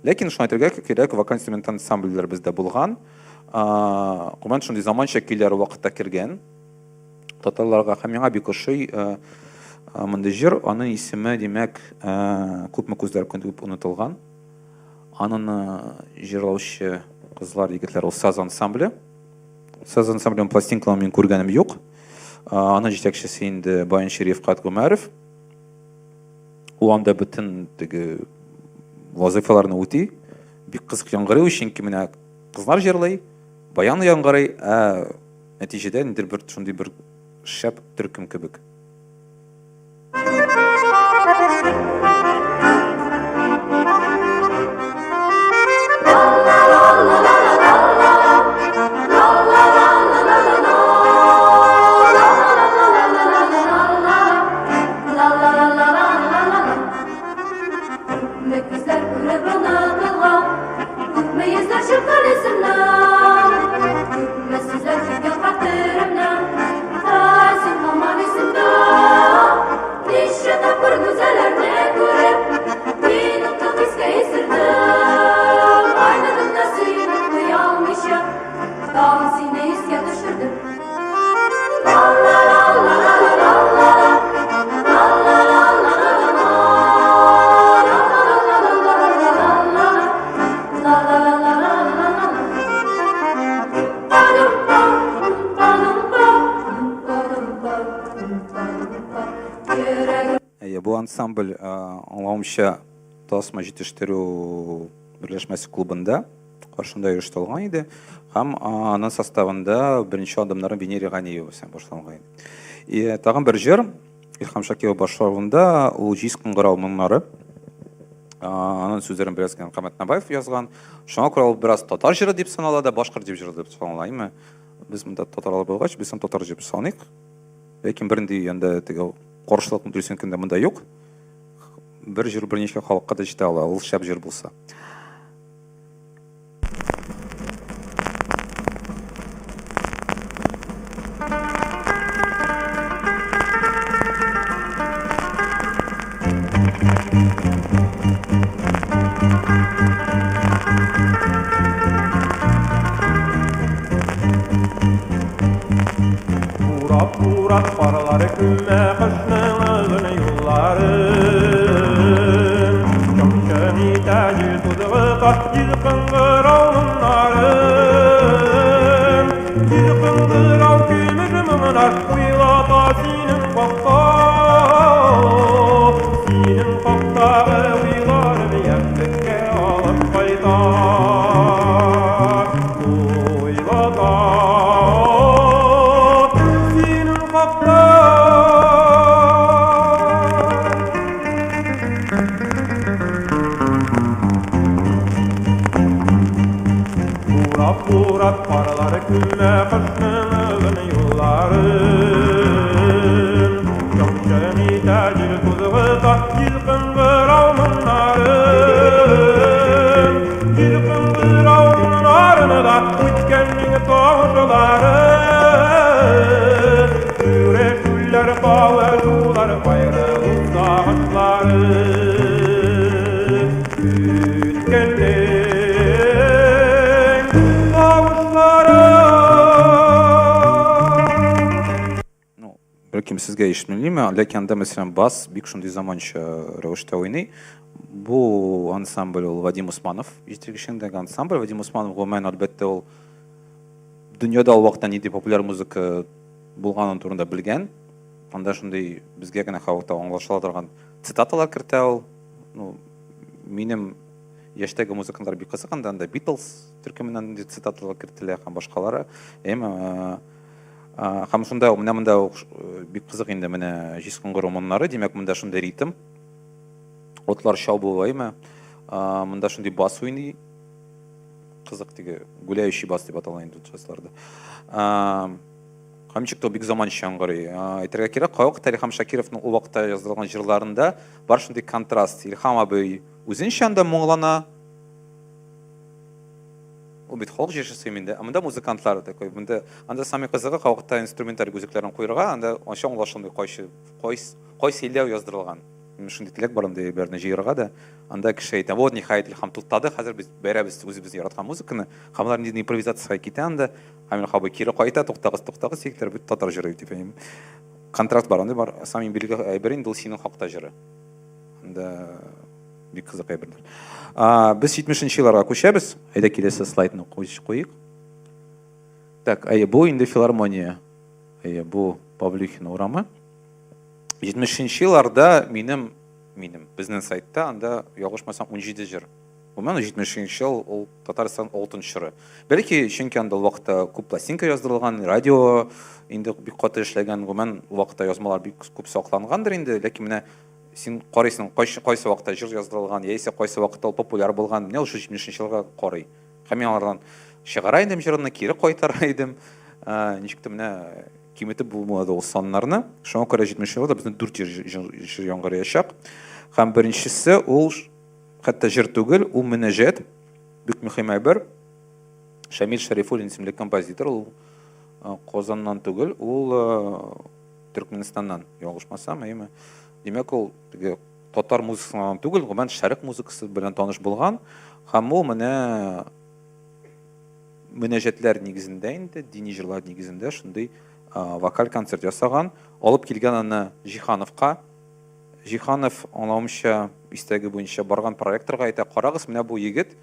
Ләкин шуны әйтергә кирәк, вокаль-инструменталь ансамбльләр бездә булган. Гомумән, шундый заманча көйләр вакытта кергән татарларга. Һәм миңа бик ошый мондый җыр. Аның исеме, димәк, Күпме күзләр күп онытылган. Аныны җырлаучы кызлар, егетләр ул Саз ансамбле. Саз ансамбленең пластинкаларын мин күргәнем юк. Аның җитәкчесе инде баянчы Рифкать Гомәров. Ул анда бөтен теге вазыйфаларны үти. Бик кызык яңгырый, чөнки менә кызлар җырлый, баян яңгырый, ә нәтиҗәдә ниндидер бер шундый бер шәп төркем кебек. Әйе, бу ансамбль, аңлавымча, Тасма җитештерү берләшмәсе клубында каршында оештырылган иде һәм аның составында беренче адымнарын Венера Ганиева белән башланган иде. И тагын бер җыр Илһам Шакиров башкаруында ул Җиз кыңгырау моңнары. Аның сүзләрен бераз генә Камәт Набаев язган. Шуңа күрә ул бераз татар җыры дип санала да, башкорт дип җыры дип санала, әйме? Без монда татарлар булгач, без аны татар дип саныйк. Ләкин бернинди анда теге каршылык дөресен көндә монда юк. Бер җыр берничә халыкка да җитә ала, ул шәп җыр булса. Урап, урап, карлар күмә кышның озын юлларын. Чың-чың итә җил тузгыта җил кыңгырау моңнарын. Җил кыңгырау көмеш моңнар уйлата синең хакта. Синең хактагы уйларым яшьлеккә алып кайта. Уйлата синең хакта. Урап, урап, карлар күмә кышның озын юлларын. Чың-чың итә җил тузгыта җил кыңгырау моңнарын. Җил кыңгырау моңнарын да үткәннең тавышлары. Күрешүләр, кавышулар, аерылу сагышлары. Үткәннең тавышлары. Ну, бәлкем сезгә ишетмилиме, ләкин анда, мәсәлән, бас бик шундый заманча рәвештә уйный. Бу ансамбль ул Вадим Усманов җитәкчелегендәге ансамбль. Вадим Усманов гомумән, әлбәттә, ул дөньяда ул вакытта нинди популяр музыка булганын турында белгән. Анда шундый безгә генә халыкта аңлашыла торган цитаталар кертә ул. Ну, минем яшьтәге музыкантлар бик кызык анда, анда Beatles төркеменнән нинди цитаталар кертелә һәм башкалары. Әмма һәм шунда менә монда бик кызык инде менә җиз кыңгырау моңнары, димәк, монда шундый ритм. Отлар чабу, әйме? Монда шундый бас уйный. Кызык теге гуляющий бас дип атала инде джазларда. Һәм ничек тә бик заманча яңгырый. Әйтергә кирәк, кайвакытта Илһам Шакировның ул вакытта яздырылган җырларында бар шундый контраст. Илһам абый үзенчә анда моңлана. Ул бит халык җырчысы инде. Ә монда музыкантлар такой. Монда анда самый кызыгы вакытта инструменталь үзәкләрен куярга, анда анча аңлашылмый кайсы кайсы кайсы илдә яздырылган. Минем шундый теләк бар андый әйберләрне җыярга да. Анда кеше әйтә, вот, ниһаять, Илһам туктады, хәзер без бәрәбез үзебез яраткан музыканы. Һәм алар ниндидер импровизациягә китә анда. Һәм Илһам абый кире кайта, туктагыз, туктагыз, егетләр, бит татар җыры дип. Контракт бар, андый бар. Самый билгеле әйбер инде ул синең хакта җыры. Анда бик кызык әйберләр. Без 70 елларга күчәбез. Әйдә киләсе слайдны куйыйк. Так, әйе, бу инде филармония. Әйе, бу Павлюхин урамы. 70 елларда минем минем безнең сайтта анда ялгышмасам 17 җыр. Гомумән 70 ел ул Татарстан алтын чоры. Бәлки, чөнки анда ул вакытта күп пластинка яздырылган, радио инде бик каты эшләгән, гомумән ул вакытта язмалар бик күп саклангандыр инде, ләкин менә син карыйсың, кайсы, кайсы вакытта җыр яздырылган, яисә кайсы вакытта ул популяр булган, менә ул шул 70 елга карый. Һәм мин алардан чыгара идем җырымны, кире кайтара идем. Ничек тә менә киметеп булмады ул саннарны. Шуңа күрә 70 елда безнең 4 җыр яңгыраячак. Һәм беренчесе ул хәтта җыр түгел, ул мөнәҗәт. Бик мөһим әйбер. Шамил Шәрифуллин исемле композитор, ул Казаннан түгел, ул Төркменистаннан, ялгышмасам, әйеме? Димәк, ул теге татар музыкасыннан түгел, гомумән шәрык музыкасы белән таныш булган. Һәм ул менә мөнәҗәтләр нигезендә инде, дини җырлар нигезендә шундый вокаль концерт ясаган. Алып килгән аны Җиһановка. Җиһанов, аңлавымча, истәге буенча барган проректорга әйтә, карагыз, менә бу егет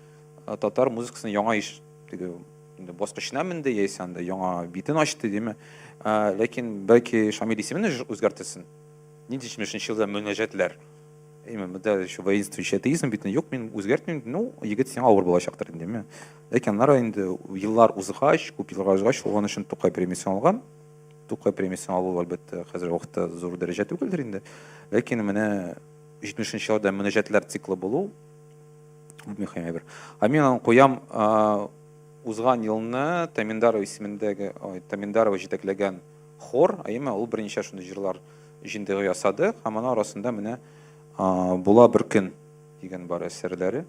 татар музыкасын яңа иш, теге инде баскычына менде, яисә анда яңа битен ачты, диме. Ләкин бәлки Шамил исемен үзгәртелсен. Нинди 70 елда мөнәҗәтләр? Именно, монда еще воинствующий атеизм бит, юк, мин үзгәртмим, ну, егет сиңа авыр булачактыр инде, димме. Ләкин аннары инде еллар узгач, күп еллар узгач, ул аның өчен Тукай премиясен алган. Тукай премиясен алу, әлбәттә, хәзерге вакытта зур дәрәҗә түгелдер инде. Ләкин менә 70 елда мөнәҗәтләр циклы булу бу мөһим әйбер. Ә мин аны куям, узган елны Таминдарова исемендәге, ой, Таминдарова җитәкләгән хор, әйеме, ул берничә шундый җырлар җыентыгы ясады һәм аның арасында менә Була бер көн дигән бар әсәрләре.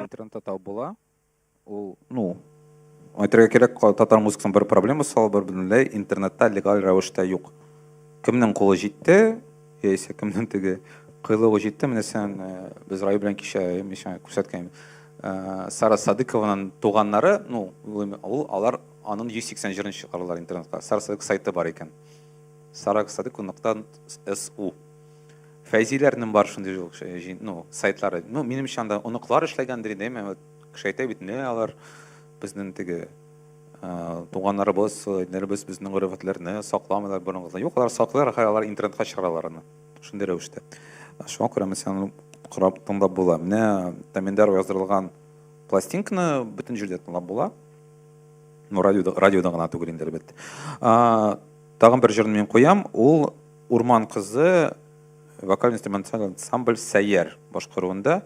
Интернетта табып була. Ул, ну, әйтергә кирәк, татар музыкасының бер проблемасы ул бер бөтенләй интернетта легаль рәвештә юк. Кемнең кулы җитте, яисә кемнең теге кыйлыгы җитте, менә сән без Раю белән кичә мин сиңа күрсәткән Сара Садыкованың туганнары, ну, ул алар аның 180 җырын чыгардылар интернетка. Сара Садык сайты бар икән. Сара Садыкова нокта су. Фәйзиләрнең бар шундый ну, сайтлары. Ну, минемчә анда оныклар эшләгәндер инде, әмма кеше әйтә бит, не алар безнең теге туганнарыбыз, әниләребез безнең гореф-гадәтләрне сакламыйлар борынгыдан. Юк, алар саклыйлар, хәер, алар интернетка чыгаралар аны. Шундый рәвештә. Шуңа күрә мәсәлән, карап тыңлап була. Менә Таминдарова яздырылган Пластинканы бөтен җирдә тыңлап була. Ну, радиода, радиода гына түгел инде, әлбәттә. Тагын бер җырны мин куям. Ул Урман кызы вокаль-инструменталь ансамбль Сәйяр башкаруында.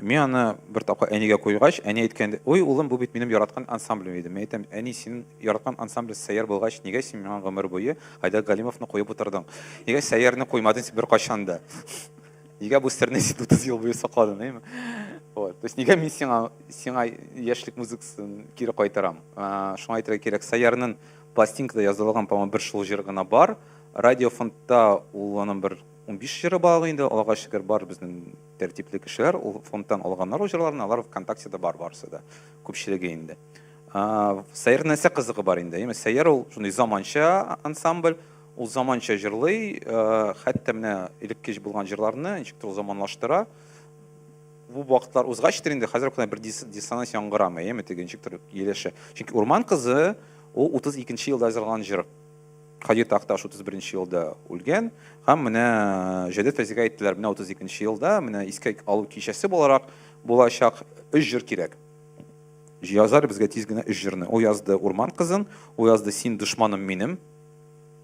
Мин аны бер тапкыр әнигә куйгач, әни әйткән, "Ой, улым, бу бит минем яраткан ансамблем иде." Мин әйтәм, "Әни, синең яраткан ансамбль Сәйяр булгач, нигә син миңа гомер буе Айдар Галимовны куеп утырдың? Нигә Сәйярны куймадың син беркайчан да? Нигә бу серне син 30 ел буе сакладың, әйме?" Вот. То есть нигә мин сиңа сиңа яшьлек музыкасын кире кайтарам? Шуңа әйтергә кирәк, Сәйярның пластинкада язылган, по-моему, бер шул җыр гына бар. Радиофондта ул аның бер 15 җыры бар инде, Аллага шөкер, бар безнең тәртипле кешеләр, ул фондтан алганнар ул җырларны, алар ВКонтактеда бар барысы да, күпчелеге инде. Сәйяр нәрсә кызыгы бар инде? Әйме, Сәйяр ул шундый заманча ансамбль, ул заманча җырлый, хәтта менә элекке булган җырларны ничектер ул заманлаштыра. Бу вакытлар узгачтыр инде, хәзер кына бер диссонанс яңгырамый, әйме, теге ничектер ияләшә. Чөнки Урман кызы ул 32 елда язылган җыр. Һади Такташ 31 елда үлгән һәм менә Җәүдәт Фәйзигә әйттеләр, менә 32 елда менә искә алу кичәсе буларак булачак өч җыр кирәк. Язар безгә тиз генә өч җырны. Ул язды Урман кызын, ул язды Син дошманым минем.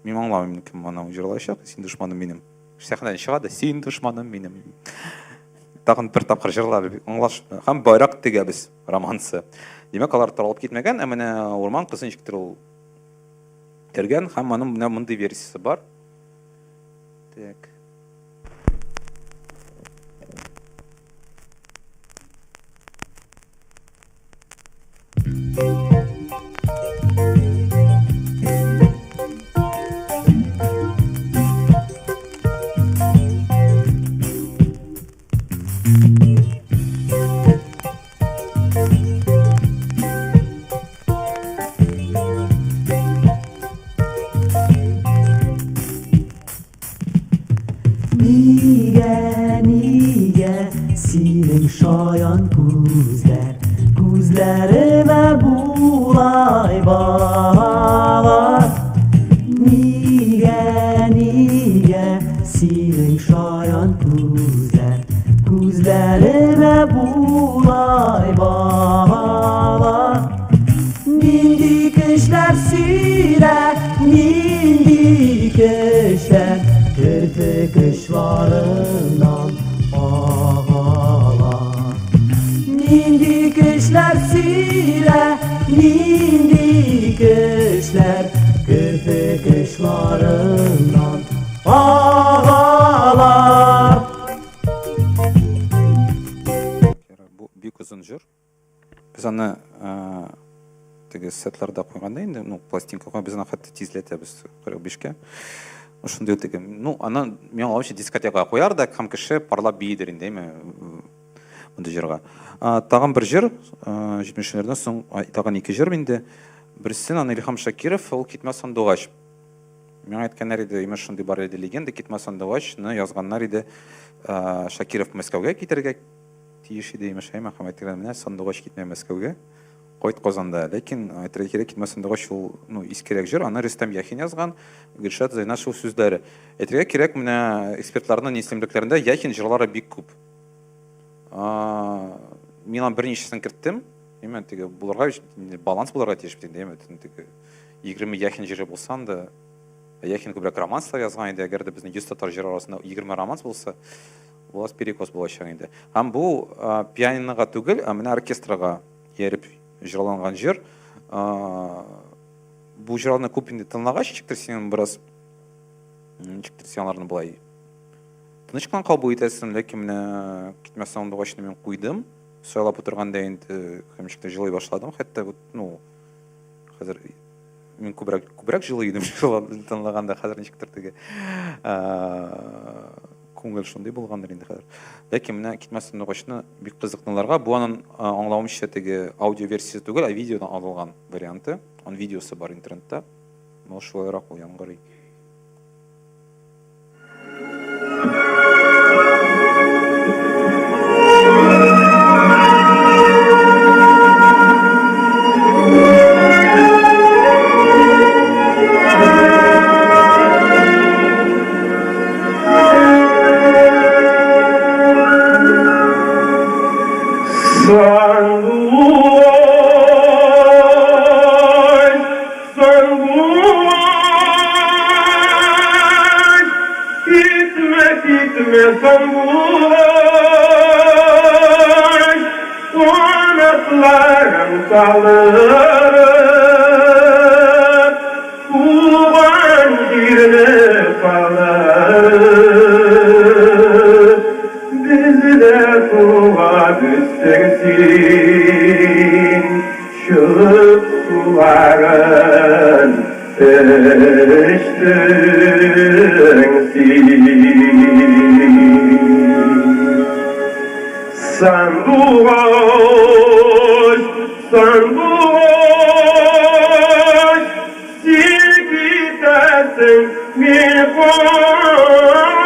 Мин аңламыйм, кем аны җырлаячак, Син дошманым минем. Сәхнәдән чыга да Син дошманым минем. Тагын бер тапкыр җырлар аңлаш һәм байрак тегәбез романсы. Димәк, алар таралып китмәгән, ә менә Урман кызы ничектер ул кергән һәм аның менә мондый версиясе бар. Так. Нигә, нигә синең шаян күзләр Күзләремә булай багалар? Нигә, нигә синең шаян күзләр Күзләремә булай багалар? Нинди көчләр сөйлә, нинди көчләр Керфек очларыннан агалар. Нинди көчләр сөйлә, нинди көчләр Керфек очларыннан агалар. Бу бик озын җыр. Без аны теге сетларда куйганда инде, ну, пластинка куйганда без аны хәтта тизләтәбез 45-кә. Шундый теге, ну, аны миңа вообще дискотекага куяр да, һәм кеше парлап биидер инде, әйме, мондый җырга. Тагын бер җыр, 70-ләрдән соң тагын ике җыр инде. Берсен аны Илһам Шакиров, ул Китмә сандугач. Миңа әйткәннәр иде, имеш, шундый бар иде легенда, Китмә сандугачны язганнар иде. Шакиров Мәскәүгә китәргә тиеш иде, имеш, әйме, һәм әйтелгән, менә сандугач китмә Мәскәүгә, кайт Казанда. Ләкин әйтергә кирәк, китмә сандугач ул, ну, искерәк җыр, аны Рөстәм Яхин язган, Гөлшат Зәйнашева сүзләре. Әйтергә кирәк, менә экспертларның исемлекләрендә Яхин җырлары бик күп. Мин аны берничәсен керттем. Әйме, теге булырга баланс булырга тиеш бит инде, әйме, теге 20 Яхин җыры булса анда, Яхин күбрәк романслар язган иде, әгәр дә безнең 100 татар җыры арасында 20 романс булса, Булас перекос булачак инде. Һәм бу пианинога түгел, ә менә оркестрга ияреп җырланган җыр. Бу җырларны күп инде тыңлагач, ничектер син бераз ничектер син аларны болай тыныч кына кабул итәсең, ләкин менә Китмә сандугачны мин куйдым. Сайлап утырганда инде һәм ничектер җылый башладым, хәтта вот, ну, хәзер мин күбрәк күбрәк җылый идем тыңлаганда, хәзер ничектер теге күңел шундый булгандыр инде хәзер. Ләкин менә Китмә сандугачны бик кызык тыңларга. Бу аның аңлавымча теге аудио версиясе түгел, ә видеодан алынган варианты. Аның видеосы бар интернетта. Ул шулайрак ул яңгырый. Китмә, сандугач, Канатларың салырып, Туган җирне калырып, Бездә туган үстең син, Чыгып суларын эчтең син. Сандугач, сандугач, син китәсең, мин калам.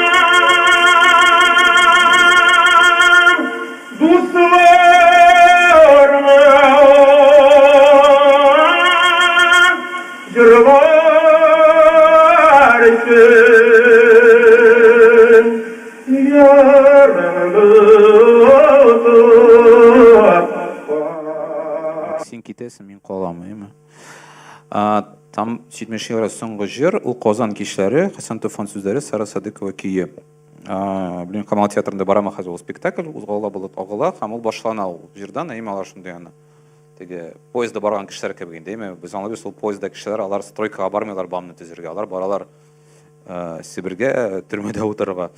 Дусларыңа җырлар өчен ярыңны Син китәсең, мин калам, әйеме? Там 70 еллар соңгы җыр, ул Казан кичләре, Хәсән Туфан сүзләре, Сара Садыкова көе. Блин, Камал театрында барамы хәзер ул спектакль, узгала болыт агыла, һәм ул башлана ул җырдан, әйеме, алар шундый аны. Теге поездда барган кешеләр кебек инде, әйеме? Без аңлыйбыз, ул поездда кешеләр, алар стройкага бармыйлар БАМны төзергә, алар баралар Себергә, төрмәдә утырырга.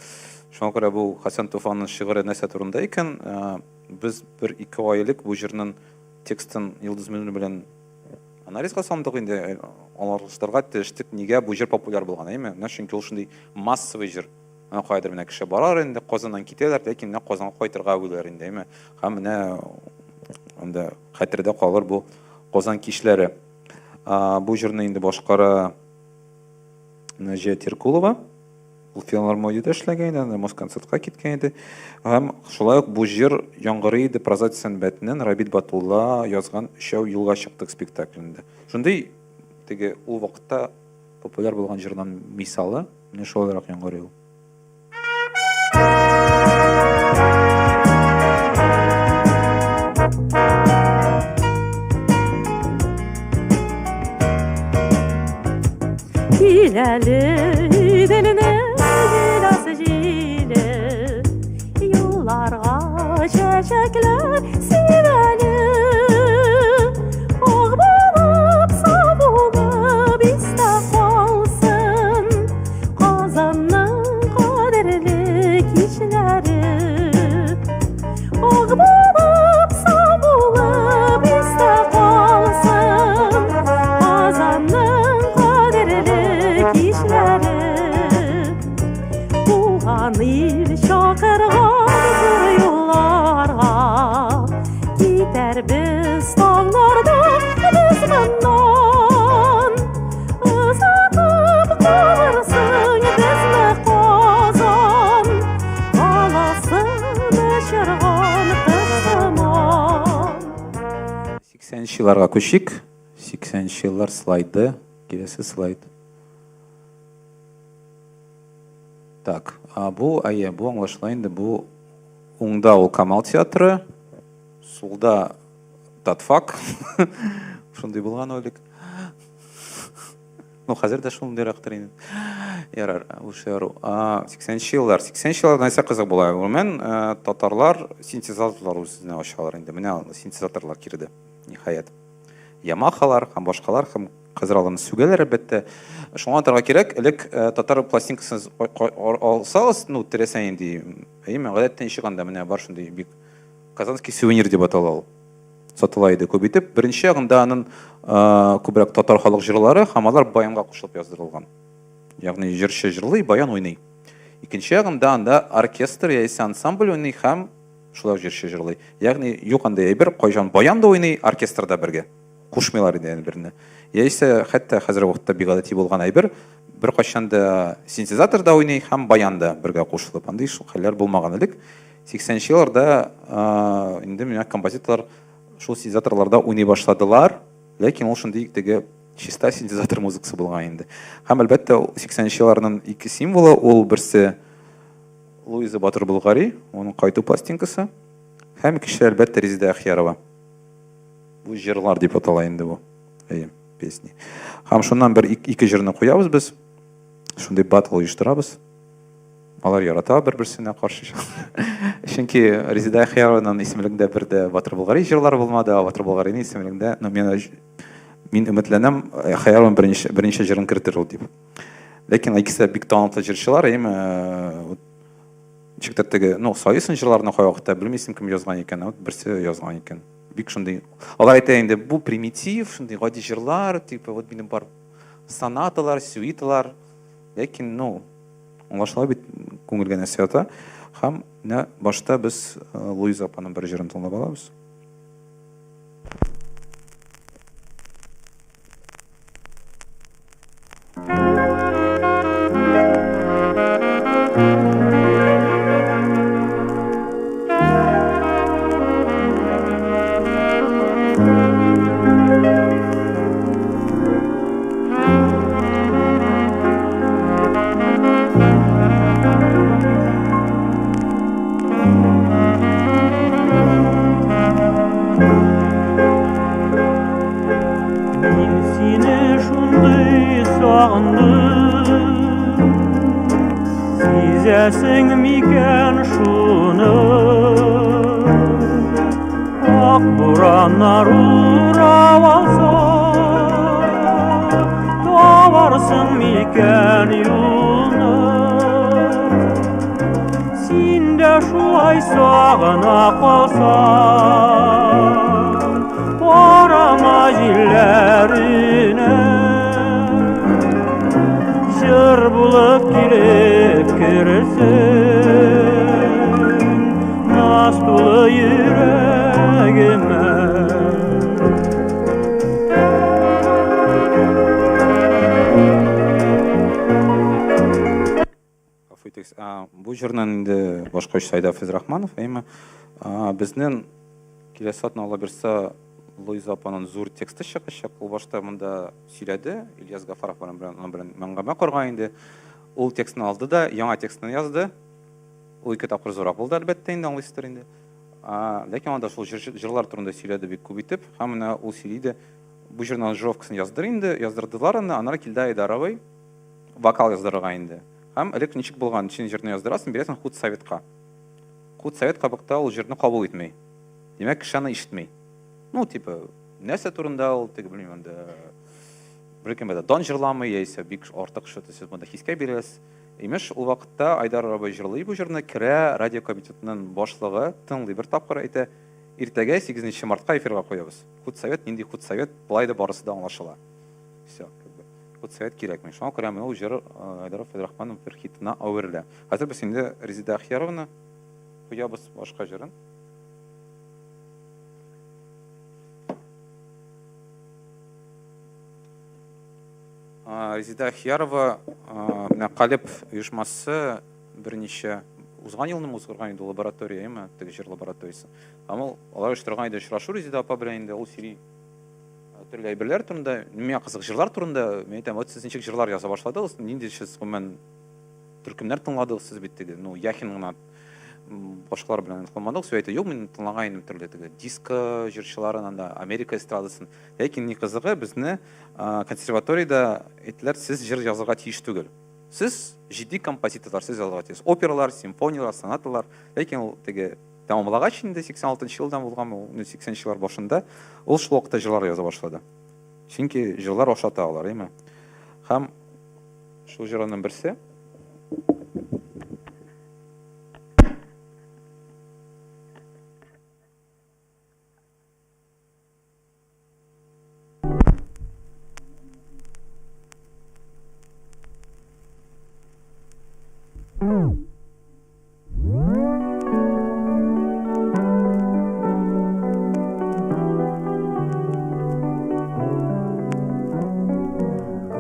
Шуңа күрә бу Хәсән Туфанның шигыре нәрсә турында икән? Без бер-ике ай элек бу җырның текстын Йолдыз Мөнир белән анализга салдык инде, аңлатыштырырга тиештек, нигә бу җыр популяр булган, әйеме? Менә чөнки ул шундый массовый җыр. Менә каядыр менә кеше барар инде, Казаннан китәләр, ләкин менә Казанга кайтырга уйлыйлар инде, әйеме? Һәм менә анда хәтердә калыр бу Казан кичләре. Бу җырны инде башкара Наҗия Теркулова. Ул филармониядә эшләгән иде, анда Москонцертка киткән иде. Һәм шулай ук бу җыр яңгырый иде Прозат сәнбәтнең Рабит Батулла язган Өчәү юлга чыктык спектаклендә. Шундый теге ул вакытта популяр булган җырдан мисалы, менә шулайрак яңгырый ул. Кил әле Иделнең җиләс җиле, Юлларга чәчәкләр сибәле. Ак булып, саф булып истә калсын Казанның кадерле кичләре. Ак булып, саф булып истә калсын Казанның кадерле кичләре. Туган ил чакырган зур юлларга, Китәрбез таңнарда без моннан. Озатып калырсың безне Казан, Баласын очырган кыз сыман. 80 елларга күчик. 80 еллар слайды. Киләсе слайд. Так, а бу, әйе, бу аңлашыла инде. Бу уңда ул Камал театры, сулда Татфак. Шундый булган ул элек. Ну, хәзер дә шундыйрактыр инде. Ярар, ул шаяру. 80 еллар. 80 еллар нәрсә кызык була? Гомумән, татарлар синтезаторлар үзенә ачалар инде. Менә синтезаторлар кирде, ниһаять. Ямахалар һәм башкалар һәм хәзер аларны сүгәләр, әлбәттә. Шуңа атарга кирәк, элек татар пластинкасын алсагыз, ну, теләсә нинди, әйеме, гадәттә ничек анда менә бар шундый бик Казанский сувенир дип атала ул. Сатыла иде күп итеп. Беренче ягында аның күбрәк татар халык җырлары һәм алар баянга кушылып яздырылган. Ягъни җырчы җырлый, баян уйный. Икенче ягында анда оркестр яисә ансамбль уйный һәм шулай ук җырчы җырлый. Ягъни юк андый әйбер, кайчан баян да уйный, оркестр да бергә. Кушмыйлар иде аны берне. Яисә хәтта хәзерге вакытта бик гадәти булган әйбер, беркайчан да синтезатор да уйный һәм баян да бергә кушылып. Андый шул хәлләр булмаган элек. 80 елларда инде менә композиторлар шул синтезаторларда уйный башладылар, ләкин ул шундый теге чиста синтезатор музыкасы булган инде. Һәм әлбәттә 80 елларның ике символы ул берсе Луиза Батыр Болгари, оның кайту пластинкасы, һәм икенчесе әлбәттә Резеда Әхиярова. Бу җырлар дип атала инде бу. Әйе, песни. Һәм шуннан бер ике җырны куябыз без. Шундый батл оештырабыз. Алар ярата бер-берсенә каршы. Чөнки Резеда Әхиярованың исемлегендә бер дә Батыр Болгари җырлары булмады, ә Батыр Болгариның исемлегендә, ну, мин өметләнәм, Әхиярова берничә җырын кертер ул дип. Ләкин икесе дә бик талантлы җырчылар, әйме, ничектер теге, ну, Союзның җырларына кайвакытта белмисең кем язган икән, вот берсе язган икән. Бик шундый. Алар әйтә инде, бу примитив, шундый гади җырлар, типа вот минем бар сонаталар, сюиталар. Ләкин, ну, аңлашыла бит, күңелгә нәрсә ята. Һәм менә башта без Луиза апаның бер җырын тыңлап алабыз. Мин сине шундый сагындым, сизәсең микән шуны? Ак бураннар урап алса, табарсың микән юлны? Син дә шулай сагына калсаң, карама җилләренә. Җыр булып килеп керерсең, наз тулы йөрәгемә. Гафу итегез. Бу җырның инде башкаручысы Айдар Фәйзрахманов, әйме? Безнең киләсе атна Алла бирса Луиза апаның зур тексты чыгачак. Ул башта монда сөйләде, Ильяс Гафаров белән аның белән әңгәмә корган инде. Ул текстны алды да, яңа текстны язды. Ул ике тапкыр зуррак булды, әлбәттә, инде аңлыйсыздыр инде. Ләкин анда шул җырлар турында сөйләде бик күп итеп. Һәм менә ул сөйли дә, бу җырның аранжировкасын яздыр инде, яздырдылар аны, аннары килде Айдар абый вокал яздырырга инде. Һәм элек ничек булган, син җырны яздырасың, бирәсең худсоветка. Худсовет кабыкта ул җырны кабул итми. Димәк, кеше аны ишетми. Ну, типа, нәрсә турында ул, теге белмим, анда беркем дә дан җырламый, яисә бик артык что-то сез монда хискә бирәсез. Имеш, ул вакытта Айдар абый җырлый бу җырны, керә радио комитетының башлыгы, тыңлый бер тапкыр, әйтә, иртәгә 8 мартка эфирга куябыз. Худсовет, нинди худсовет, болай да барысы да аңлашыла. Все, как бы. Худсовет кирәкми. Шуңа күрә менә ул җыр Айдар Фәйзрахманов бер хитына әверелә. Хәзер без инде Резеда Әхиярованы куябыз башка җырын. Резеда Әхиярова, менә Калеб оешмасы берничә узган елны уздырган иде лаборатория, әйме, теге җыр лабораториясе. Һәм ул алар оештырган иде очрашу Резеда апа белән инде, ул сөйли төрле әйберләр турында, миңа кызык җырлар турында, мин әйтәм, вот сез ничек җырлар яза башладыгыз, нинди сез гомумән төркемнәр тыңладыгыз сез бит теге, ну, Яхин гына башкалар белән тыңламадыгыз, әйтә, юк, мин тыңлаган идем төрле теге диско җырчыларын, анда Америка эстрадасын. Ләкин ни кызыгы, безне консерваториядә әйттеләр, сез җыр язырга тиеш түгел. Сез җитди композиторлар, сез язырга тиеш. Опералар, симфониялар, сонаталар. Ләкин ул теге тәмамлагач инде 86 елдан булган, ул 80 еллар башында, ул шул вакытта җырлар яза башлады. Чөнки җырлар ошата алар, әйме? Һәм шул җырының берсе.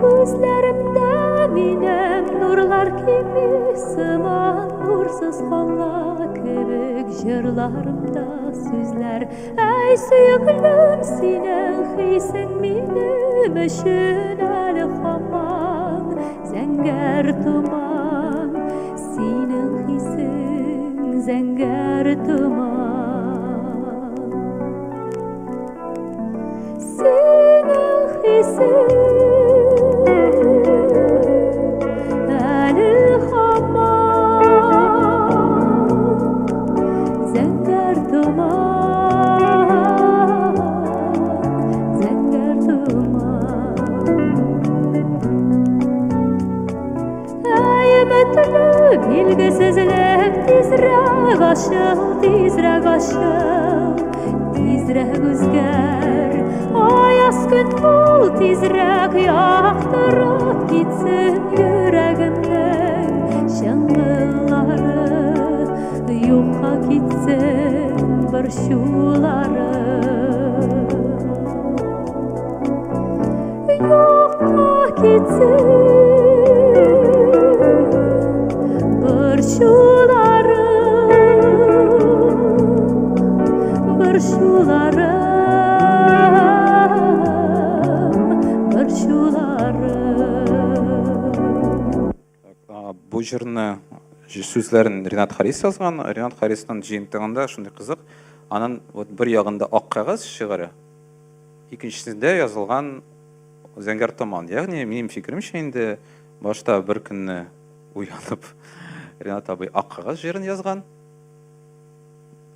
Күзләремдә минем нурлар кими сыман, нурсыз кала кебек җырларымда сүзләр. Әй, сөеклем, синең хисең минем өчен әле һаман зәңгәр томан. Синең хисең зәңгәр томан. Синең хисең әле һаман Өметле билгесезлек тизрәк ачыл, тизрәк ачыл, тизрәк үзгәр. Аяз көн бул, тизрәк яктырып китсен йөрәгемнең чыңгыллары, юкка китсен борчулары. Юкка китсен борчуларым, борчуларым, борчуларым. Бу җырны сүзләрен Ренат Харис язган. Ренат Харисның җыентыгында шундый кызык. Аның вот бер ягында ак кәгазь шигыре, икенчесендә язылган зәңгәр томан. Ягъни, минем фикеремчә инде, башта бер көнне уянып Ренат абый ак кәгазь җырын язган.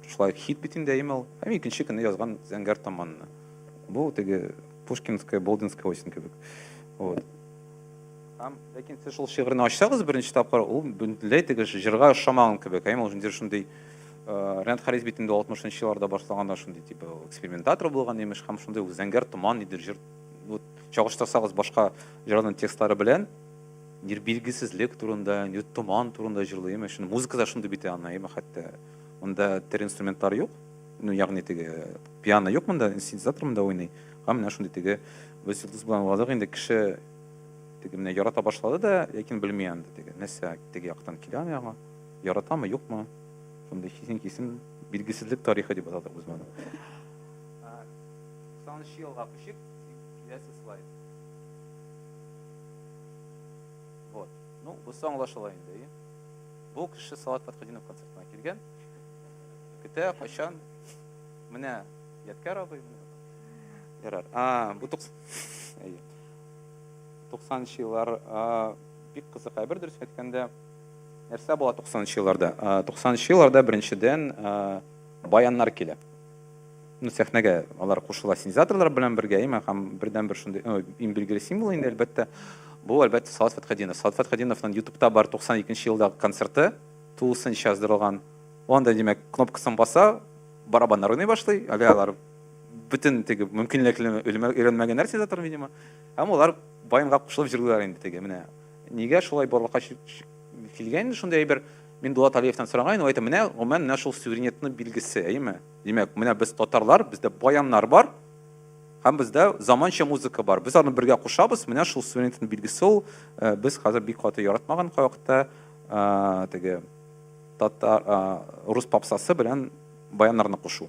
Шулай хит бит инде әйме ул. Һәм икенче көнне язган зәңгәр томанны. Бу теге Пушкинская, Болдинская осень кебек. Вот. Һәм ләкин сез шул шигырьне ачсагыз беренче тапкыр, ул бөтенләй теге җырга ошамаган кебек. Әйме ул шундый шундый Ренат Харис бит инде 60 елларда башлаганда шундый типа экспериментатор булган имеш һәм шундый ук зәңгәр томан нидер җыр. Вот чагыштырсагыз башка җырларның текстлары белән, нидер билгесезлек турында, нидер томан турында җырлый имеш. Музыка да шундый бит аны, әйме хәтта. Монда тере инструментлар юк. Ну, ягъни теге пиано юк монда, синтезатор монда уйный. Һәм менә шундый теге без Йолдыз белән уйладык инде кеше теге менә ярата башлады да, ләкин белми анда теге нәрсә теге яктан килә аңа. Яратамы, юкмы? Шундый хисен кисен билгесезлек тарихы дип атадык без моны. 90 елга күчик, киләсе слайд. Вот. Ну, бусы аңлашыла инде. Бу кеше Салават Фәтхетдинов концертына килгән. Көтә, кайчан? Менә Ядкәр абый, менә. Ярар. А, бу Әйе. 90 еллар бик кызык әйбер, дөрес әйткәндә. Нәрсә була 90 елларда? 90 елларда беренчедән баяннар килә. Ну, сәхнәгә алар кушыла синтезаторлар белән бергә, әйме, һәм бердән бер шундый, ну, иң билгеле символ инде, әлбәттә, бу, әлбәттә, Салават Фәтхетдинов. Салават Фәтхетдиновның YouTube'та бар 92 елдагы концерты, тулысынча яздырылган. Ул анда, димәк, кнопкасын баса, барабаннар уйный башлый, әле алар бөтен теге мөмкинлекле өйрәнмәгәннәр синтезатор, видимо. Һәм алар баянга кушылып җырлыйлар инде теге, менә. Нигә шулай барлыкка килгән инде шундый әйбер? Мин Дулат Алиевтан сораган идем, ул әйтә, менә, гомумән, менә шул суверенитетның билгесе, әйеме? Димәк, менә без татарлар, бездә баяннар бар, һәм бездә заманча музыка бар. Без аны бергә кушабыз, менә шул суверенитетның билгесе ул. Без хәзер бик каты яратмаган кайвакытта теге татар, рус попсасы белән баяннарны кушу.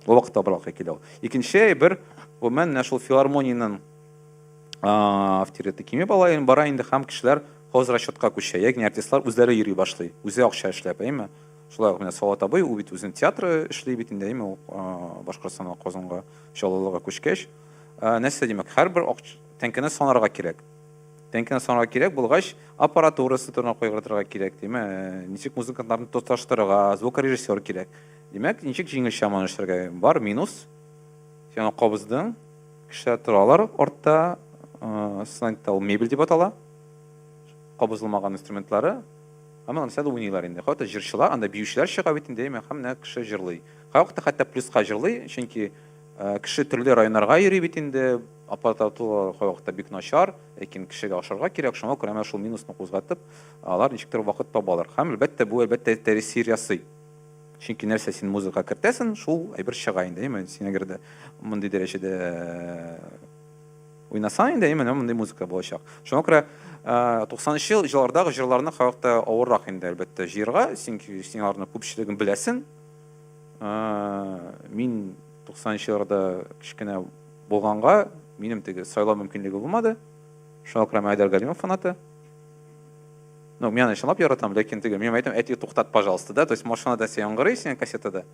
Ул вакытта барлыкка килә ул. Икенче әйбер, гомумән, менә шул филармониянең авторитеты кими бара инде һәм кешеләр хозрасчетка күчә, ягъни артистлар үзләре йөри башлый, үзе акча эшләп, әйме? Шулай ук менә Салават абый, ул бит үзенең театры эшли бит инде, әйме, ул Башкортстанга, Казанга, Чаллылыга күчкәч. Нәрсә димәк, һәрбер тәңкәне санарга кирәк. Тәңкәне санарга кирәк булгач, аппаратурасы турында кайгыртырга кирәк, димә, ничек музыкантларны тоташтырырга, звукорежиссер кирәк. Димәк, ничек җиңелчә моны эшләргә? Бар минус, син аны кабыздың, кешеләр торалар артта, сленгта ул мебель дип атала, кабызылмаган инструментлары, һәм алар нәрсәдә уйныйлар инде. Хәтта җырчылар, анда биючеләр чыга бит инде, һәм менә кеше җырлый. Кайвакытта хәтта плюска җырлый, чөнки кеше төрле районнарга йөри бит инде, аппаратура кайвакытта бик начар, ләкин кешегә ашарга кирәк, шуңа күрә менә шул минусны кузгатып, алар ничектер вакыт табалар. Һәм әлбәттә, бу әлбәттә тәэсир ясый. Чөнки нәрсә син музыка кертәсең, шул әйбер чыга инде, әйме? Син әгәр дә мондый дәрәҗәдә уйнасаң инде, әйме, мондый музыка булачак. Шуңа күрә 90 еллардагы җырларны кайвакытта авыррак инде, әлбәттә, җыярга, чөнки син аларны күпчелеген беләсең. Мин 90 елларда кечкенә булганга, минем теге сайлау мөмкинлеге булмады. Шуңа күрә мин Айдар Галимов фанаты. Ну, мин аны чынлап яратам, ләкин теге, мин әйтәм, әти, туктат, пожалуйста, да, то есть машинада син яңгырый, синең кассетада.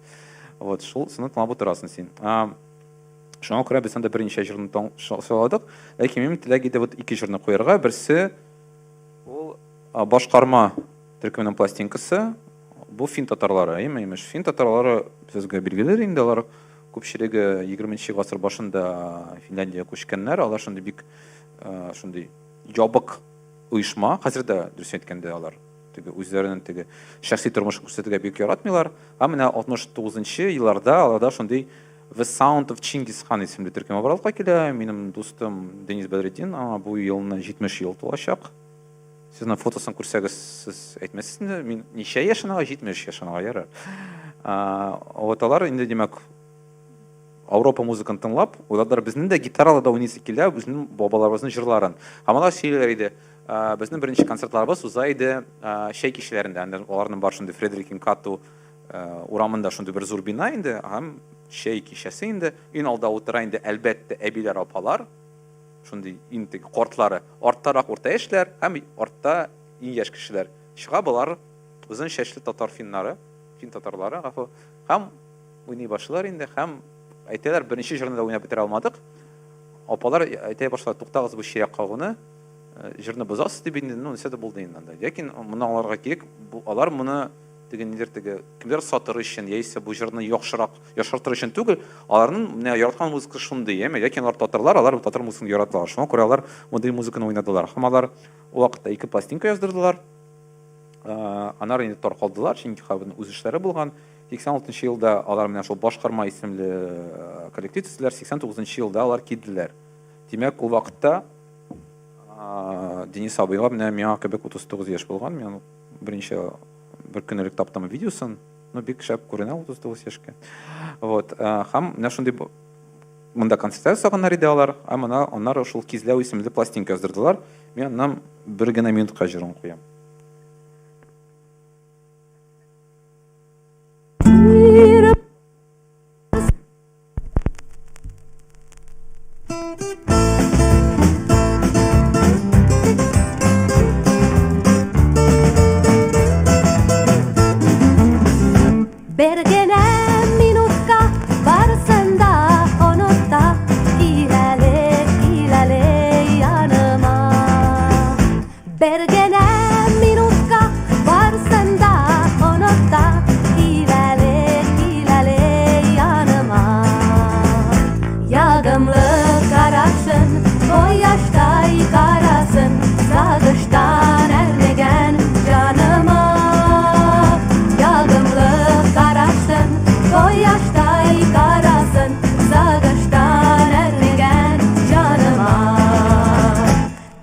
Вот, шул сыны тыңлап утырасың син. Шуңа күрә без анда берничә җырны сайладык. Ләкин минем теләк иде вот ике җырны куярга. Берсе ул башкарма төркеменең пластинкасы. Бу фин татарлары, әйеме, имеш. Фин татарлары сезгә билгеле инде, алар күпчелеге 20 гасыр башында Финляндиягә күчкәннәр. Алар шундый бик шундый ябык оешма. Хәзер дә, дөрес әйткәндә, алар теге үзләренең теге шәхси тормышын күрсәтергә бик яратмыйлар. Һәм менә 69 нчы елларда аларда шундый The Sound of Чингис Хан исемле төркем барлыкка килә. Минем дустым Денис Бәдретдин, аңа бу елны 70 ел тулачак. Сез аның фотосын күрсәгез, сез әйтмәссез инде, мин ничә яшь аңа? 70 яшь аңа, ярар. Вот алар инде, димәк, Ауропа музыканы тыңлап, уйладылар, безнең дә гитараларда уйныйсы килә, безнең бабаларыбызның җырларын. Һәм алар сөйлиләр иде, безнең беренче концертларыбыз уза иде чәй кичәләрендә. Анда аларның бар шундый Фредерик Инкату урамында шундый бер зур бина инде, һәм чәй кичәсе инде. Иң алда утыра инде, әлбәттә, әбиләр, апалар, шундый иң теге картлары. Арттарак урта яшьләр һәм артта иң яшь кешеләр. Чыга болар озын чәчле татар финнары, фин татарлары, гафу. Һәм Уйный башлыйлар инде һәм әйтәләр, беренче җырны да уйнап бетерә алмадык. Апалар әйтә башлады, туктагыз бу чирәк кагуны, җырны бозасыз дип инде, ну, нәрсә дә булды инде анда. Ләкин моны аңларга кирәк, бу, алар моны теге нидер теге кемдер сатыр өчен, яисә бу җырны яхшырак яхшыртыр өчен түгел, аларның менә яраткан музыкасы шундый, яме, ләкин алар татарлар, алар татар музыкасын яраталар. Шуңа күрә алар мондый музыканы уйнадылар. Һәм алар ул вакытта ике пластинка яздырдылар. Аннары инде таркалдылар, чөнки һәрберенең үз эшләре булган. 86 нчы елда алар менә шул Башкарма исемле коллектив төзеделәр, 89 нчы елда алар килделәр. Димәк, ул вакытта Денис абыйга менә миңа кебек 39 яшь булган. Мин берничә бер көн элек таптым видеосын. Ну, бик шәп күренә 39 яшькә. Вот. Һәм менә шундый монда концертлар ясаганнар иде алар. Ә менә аннары шул Кизләү исемле пластинка яздырдылар. Мин аннан бер генә минутка җырын куям. Бер генә минутка барысын да оныта, Кил әле, кил әле яныма. Бер генә минутка барысын да оныта, Кил әле, кил әле яныма. Ягымлы карашын, кояштай карасын, Сагыштан әрнегән җаныма. Ягымлы карашын, кояштай карасын, Сагыштан әрнегән җаныма.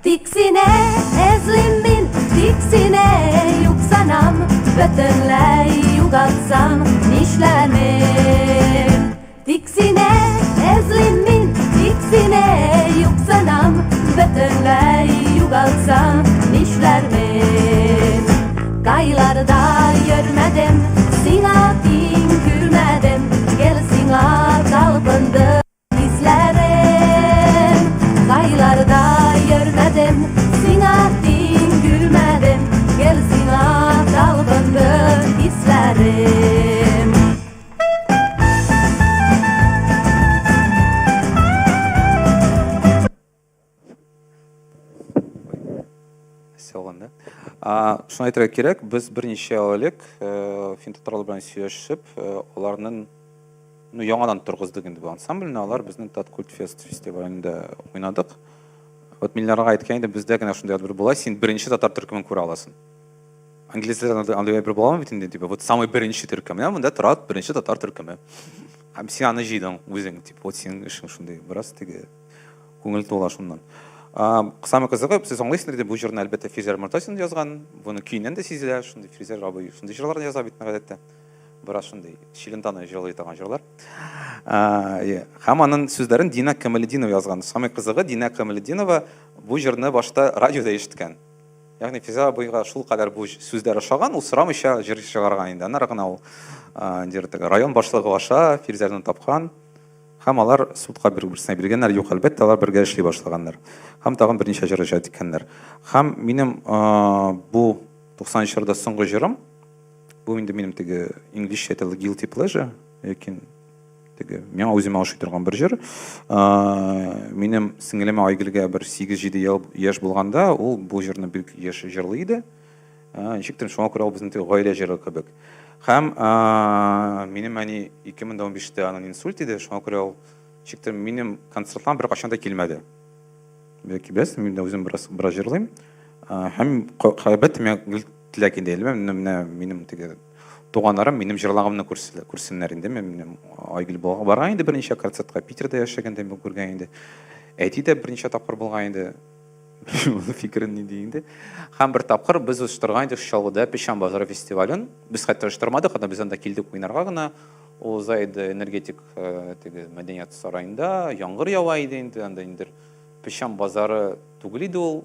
Тик сине эзлим мин, тик сине юксанам, Бөтенләй югалтсам, нишләрмен? Тик сине эзлим мин, тик сине юксанам, Бөтенләй югалтсам, нишләрмен? Кайларда йөрмәдем, сиңа тиң күрмәдем, Гел сиңа талпынды хисләрем. Кайларда йөрмәдем, сиңа тиң күрмәдем, Гел сиңа талпынды хисләрем. Сәлам, да? Шуны әйтергә кирәк, без берничә ел элек фин татарлар белән сөйләшеп, аларның ну, яңадан торгыздык инде бу ансамбльне, алар безнең Таткультфест фестивалендә уйнадык. Вот мин аларга әйткән идем, бездә генә шундый әйбер була, син беренче татар төркемен күрә аласың. Инглизләрдә андый әйбер буламы бит инде, типа, вот самый беренче төркем. Менә монда тора беренче татар төркеме. Һәм син аны җыйдың үзең, типа, вот синең эшең шундый, бераз теге күңел тула шуннан. Самый кызыгы, сез аңлыйсыздыр инде, бу җырны әлбәттә Фирзәр Мортазин язган. Буны көеннән дә сизелә, шундый Фирзәр абый шундый җырларны яза бит гадәттә. Бераз шундый чилентаны җырлый торган җырлар. Һәм аның сүзләрен Дина Камалетдинова язган. Самый кызыгы, Дина Камалетдинова бу җырны башта радиода ишеткән. Ягъни Фирзәр абыйга шул кадәр бу сүзләр ошаган, ул сорамыйча җыр чыгарган инде. Аннары гына ул район башлыгы аша Фирзәрне тапкан. Һәм алар судка бер-берсенә биргәннәр. Юк, әлбәттә, алар бергә эшли башлаганнар. Һәм тагын берничә җыр иҗат иткәннәр. Һәм минем бу 90 чорда соңгы җырым, бу инде минем теге инглизчә әйтелде guilty pleasure, ләкин теге миңа үземә ошый торган бер җыр. Минем сеңлемә Айгөлгә бер 8-7 ел яшь булганда, ул бу җырны бик еш җырлый иде. Ничектер шуңа күрә ул безнең теге гаилә җыры кебек. Һәм минем әни 2015-тә аның инсульт иде, шуңа күрә ул ничектер минем концертларым беркайчан да килмәде. Бәлки беләсез, мин дә үзем бераз, бераз җырлыйм. Һәм әлбәттә, миңа гел теләк инде, әлбәттә, менә минем теге туганнарым минем җырлагымны күрсеннәр инде. Минем Айгөл барган инде берничә концертка, Питерда яшәгәндә мин күргән инде. Әти дә берничә тапкыр булган инде. Фикерен нинди инде. Һәм бер тапкыр без оештырган идек Чаллыда Печән базары фестивален. Без хәтта оештырмадык, анда без анда килдек уйнарга гына. Ул уза иде энергетик теге мәдәният сараенда, яңгыр ява иде инде, анда инде Печән базары түгел иде ул,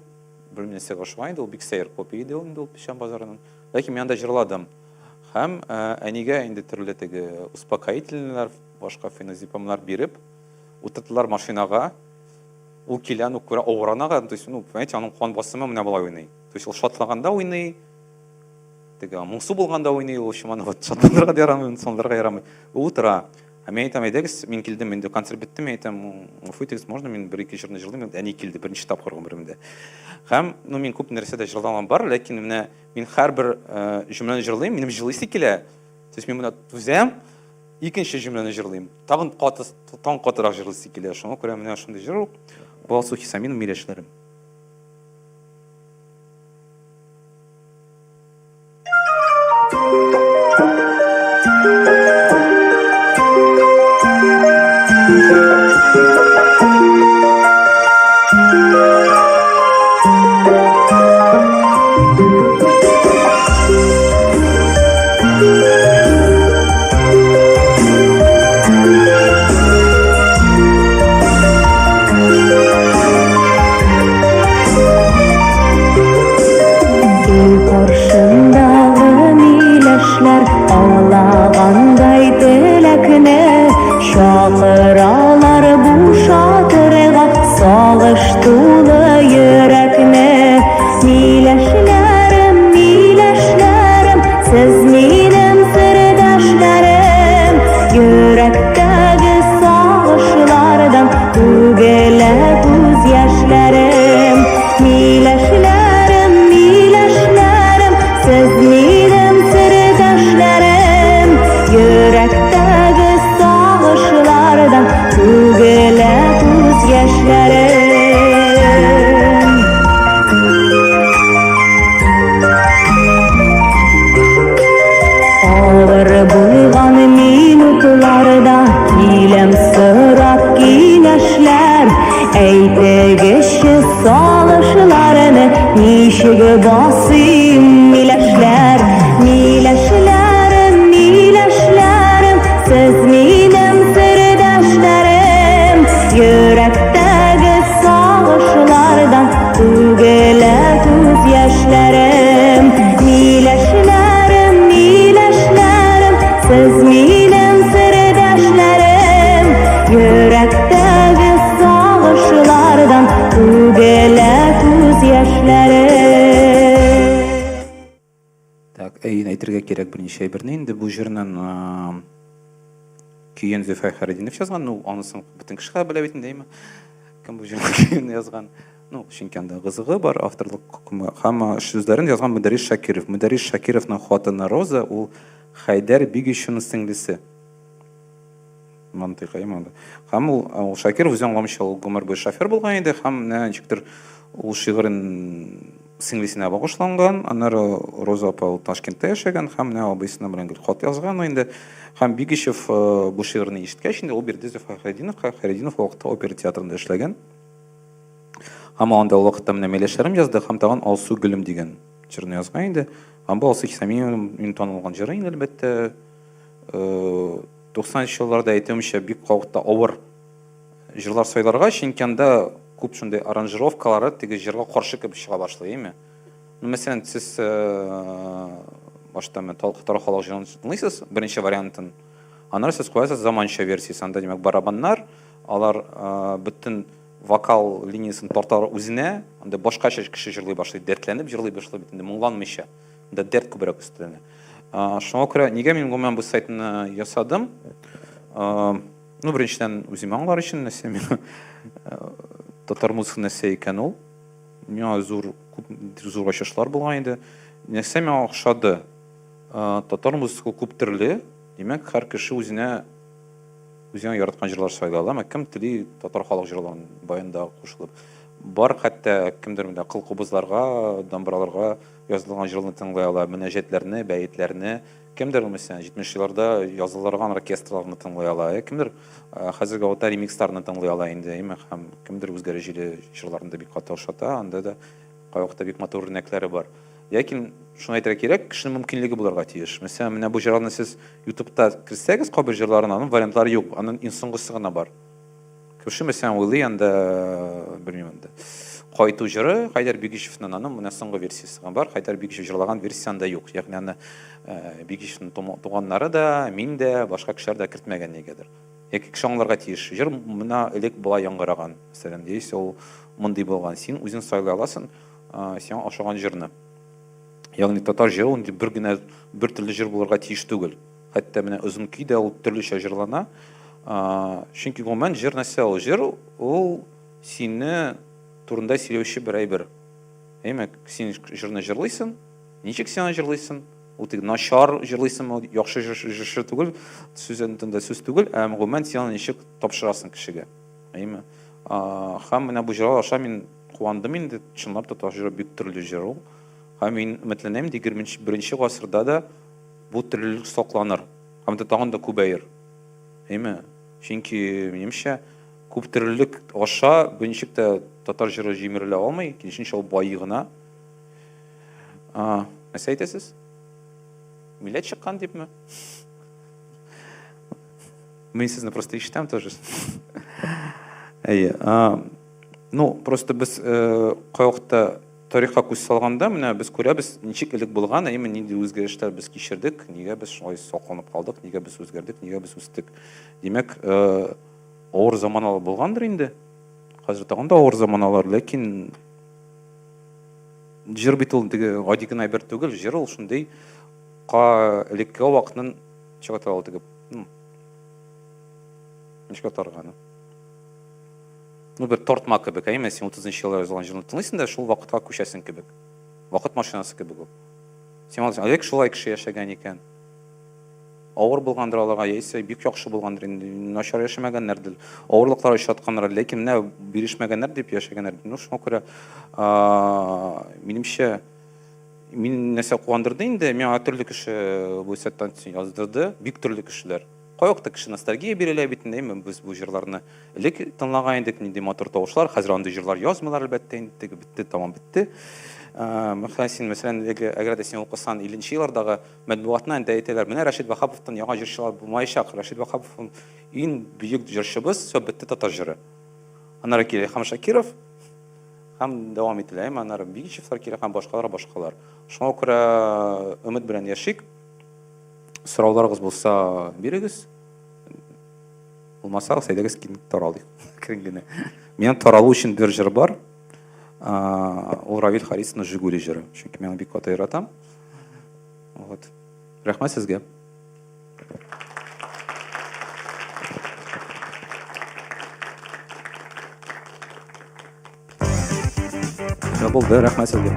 бер нәрсәгә охшаган иде, ул бик сәер копия иде ул инде ул Печән базарының. Ләкин мин анда җырладым. Һәм әнигә инде төрле теге успокоительныйлар, башка феназепамнар биреп, утырттылар машинага. Ул килә, ну, күрә, авырана, то есть, ну, понимаете, аның кан басымы менә болай уйный. То есть ул шатлаганда уйный, теге моңсу булганда уйный, ул, в общем, аны вот шатландырырга да ярамый, моңсуландырырга ярамый. Ул утыра. Ә мин әйтәм, әйдәгез, мин килдем, инде концерт бетте, мин әйтәм, гафу итегез, можно мин бер-ике җырны җырлыйм? Әни килде, беренче тапкыр гомеремдә. Һәм, ну, мин күп нәрсә дә җырлаган бар, ләкин менә мин һәрбер җөмләне җырлыйм, минем җылыйсы килә. То есть мин менә түзәм, икенче җөмләне җырлыйм. Тагын каты, тагын катырак җырлыйсы килә. Шуңа күрә менә шундый җыр ул. Бу Алсу Хисамина Миләшләрем. Өй каршындагы миләшләр аңлагандай теләкне чакыралар бушатырга сагыш тулы йөрәкне. Миләшләрем, миләшләрем, сез минем сердәшләрем, йөрәктәге сагышлардан түгелә күз яшьләрем. Миләшләрем, миләшләрем, сез минем сердәшләрем, йөрәктәге сагышлардан түгелә күз яшьләрем. Авыр булган минутларда киләм сорап киңәшләр. Әйтегезче сагышларны ничек басыйм, миләшләр? Миләшләрем, миләшләрем, сез минем сердәшләрем. Йөрәктәге сагышлардан түгелә күз яшьләрем. Миләшләрем, миләшләрем, сез минем сердәшләрем. Йөрәктәге сагышлардан түгелә күз яшьләрем. Так, әйен әйтергә кирәк берничә әйберне инде бу җырның көен Зөфәр Хәйретдинов язган, ну, анысын бөтен кеше белә бит инде, әйме? Кем бу җырның көен язган? Ну, чөнки анда гызыгы бар, авторлык хөкеме. Һәм сүзләрен язган Мөдәррис Шакиров. Мөдәррис Шакировның хатыны Роза, ул Хәйдәр Бигичевның сеңлесе. Мантыйк, әйме анда. Һәм ул, ул Шакиров үзе аңламыйча, ул гомер буе шофер булган иде, һәм менә ничектер ул шигырен сеңлесенә багышланган. Аннары Роза апа ул Ташкентта яшәгән һәм менә абыйсына белән гел хат язган инде. Һәм Бигичев бу шигырьне ишеткәч инде ул бирде Зөфәр Хәйретдиновка. Хәйретдинов ул вакытта опера театрында эшләгән. Һәм ул анда ул вакытта менә Миләшләрем язды һәм тагын Алсу гөлем дигән җырны язган инде. Һәм бу Алсу Хисамиеваның иң танылган җыры инде, әлбәттә. 90 нчы елларда әйтүемчә бик вакытта авыр җырлар сайларга, чөнки анда күп шундый аранжировкалары теге җырга каршы кебек чыга башлый, әйме? Ну, мәсәлән, сез башта менә татар халык җырын тыңлыйсыз, беренче вариантын. Аннары сез куясыз заманча версиясе, анда димәк барабаннар, алар бөтен вокал линиясен тарталар үзенә, анда башкача кеше җырлый башлый, дәртләнеп җырлый башлый бит инде, моңланмыйча. Анда дәрт күбрәк өстәлә. Шуңа күрә нигә мин гомумән бу сайтны ясадым? Ну, беренчедән, үземә аңлар өчен нәрсә миңа татар музыкасы нәрсә икән ул. Миңа зур күп зур ачышлар булган иде. Нәрсә миңа охшады? Татар музыкасы күп төрле. Димәк, һәр кеше үзенә үзенә яраткан җырлар сайлый ала. Кем тели татар халык җырларын баянда кушылып. Бар хәтта кемдер менә кыл кубызларга, дамбраларга язылган җырларны тыңлый ала, мөнәҗәтләрне, бәетләрне. Кемдер, мәсәлән, 70 елларда язылган оркестрларны тыңлый ала, ә кемдер хәзерге вакытта ремиксларны тыңлый ала инде, әйме, һәм кемдер үзгәреш җиле җырларын да бик каты ошата, анда да кайвакытта бик матур үрнәкләре бар. Ләкин шуны әйтергә кирәк, кешенең мөмкинлеге булырга тиеш. Мәсәлән, менә бу җырларны сез YouTube'та керсәгез, кайбер җырларын, аның вариантлары юк, аның иң соңгысы гына бар. Кеше, мәсәлән, уйлый анда, белмим инде. Кайту җыры Хәйдәр Бигичевның, аның менә соңгы версиясе генә бар. Хәйдәр Бигичев җырлаган версия анда юк. Ягъни аны Бигичевның туганнары да, мин дә, башка кешеләр дә кертмәгән нигәдер. Яки кеше аңларга тиеш. Җыр менә элек болай яңгыраган, мәсәлән, яисә ул мондый булган. Син үзең сайлый аласың, сиңа ошаган җырны. Ягъни татар җыры ул бер генә бер төрле җыр булырга тиеш түгел. Хәтта менә озын көй дә ул төрлечә җырлана. Чөнки гомумән җыр нәрсә ул? Җыр ул сине турында сөйләүче бер әйбер. Әйме, син җырны җырлыйсың, ничек син аны җырлыйсың? Ул теге начар җырлыйсыңмы, яхшы җырчы түгел, сүз антында сүз түгел, ә гомумән син аны ничек тапшырасың кешегә. Әйме? Һәм менә бу җырлар аша мин куандым инде, чынлап та татар җыры бик төрле җыр ул. Һәм мин өметләнәм, 21 гасырда да бу төрлелек сакланыр һәм дә тагын да күбәер. Әйме? Чөнки, минемчә, күп төрлелек аша берничек тә татар җыры җимерелә алмый, киресенчә ул байый гына. Нәрсә әйтәсез? Милләт чыккан дипме? Мин сезне просто ишетәм тоже. Әйе. Ну, просто без кайвакытта тарихка күз салганда, менә без күрәбез, ничек элек булган, әйеме, нинди үзгәрешләр без кичердек, нигә без шулай сакланып калдык, нигә без үзгәрдек, нигә без үстек. Димәк, авыр заманалар булгандыр инде. Хәзер тагын да авыр заманалар, ләкин җыр бит ул теге гади генә әйбер түгел, җыр ул шундый ка элекке вакытның ничек атала ул теге, ничек атарга аны? Ну, бер тортма кебек, әйме, син 30 елда язылган җырны тыңлыйсың да, шул вакытка күчәсең кебек. Вакыт машинасы кебек ул. Син аласың, элек шулай кеше яшәгән икән. Авыр булгандыр аларга, яисә бик яхшы булгандыр инде, начар яшәмәгәннәрдер, авырлыклар очратканнар, ләкин менә бирешмәгәннәр дип яшәгәннәр. Ну, шуңа күрә, минемчә, мин нәрсә куандырды инде, миңа төрле кеше бу сәттән яздырды, бик төрле кешеләр. Кайвакытта кеше ностальгия бирелә бит инде, әйме, без бу җырларны элек тыңлаган идек, нинди матур тавышлар, хәзер андый җырлар язмыйлар, әлбәттә, инде теге бетте, тамам бетте. Мәсәлән, син, мәсәлән, әгәр дә син укысан 50 еллардагы матбугатны, анда әйтәләр, менә Рәшит Ваһаповтан яңа җырчылар булмаячак, Рәшит Ваһапов иң бөек җырчыбыз, все, бетте татар җыры. Аннары килә Илһам Шакиров, һәм дәвам ителә, әйме, аннары Бигичевлар килә һәм башкалар, башкалар. Шуңа күрә өмет белән яшик. Сорауларыгыз булса, бирегез. Булмаса, әйдәгез киң таралыйк. Әкрен генә. Минем таралу өчен бер җыр бар. Ул Равил Харисовның Жигули җыры. Чөнки мин аны бик каты яратам. Вот. Рәхмәт сезгә. Булды, рәхмәт сезгә.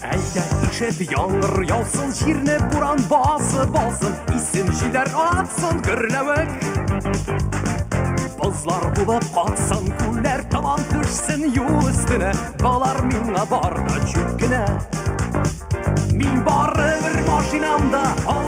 Әйдә ишеп яңгыр яусын, җирне буран басып алсын, исем җилләр атсын гөрләвек. Бозлар булып катсын, күлләр таман төшсен юл өстенә, Болар миңа бар да чүп кенә. Мин бар.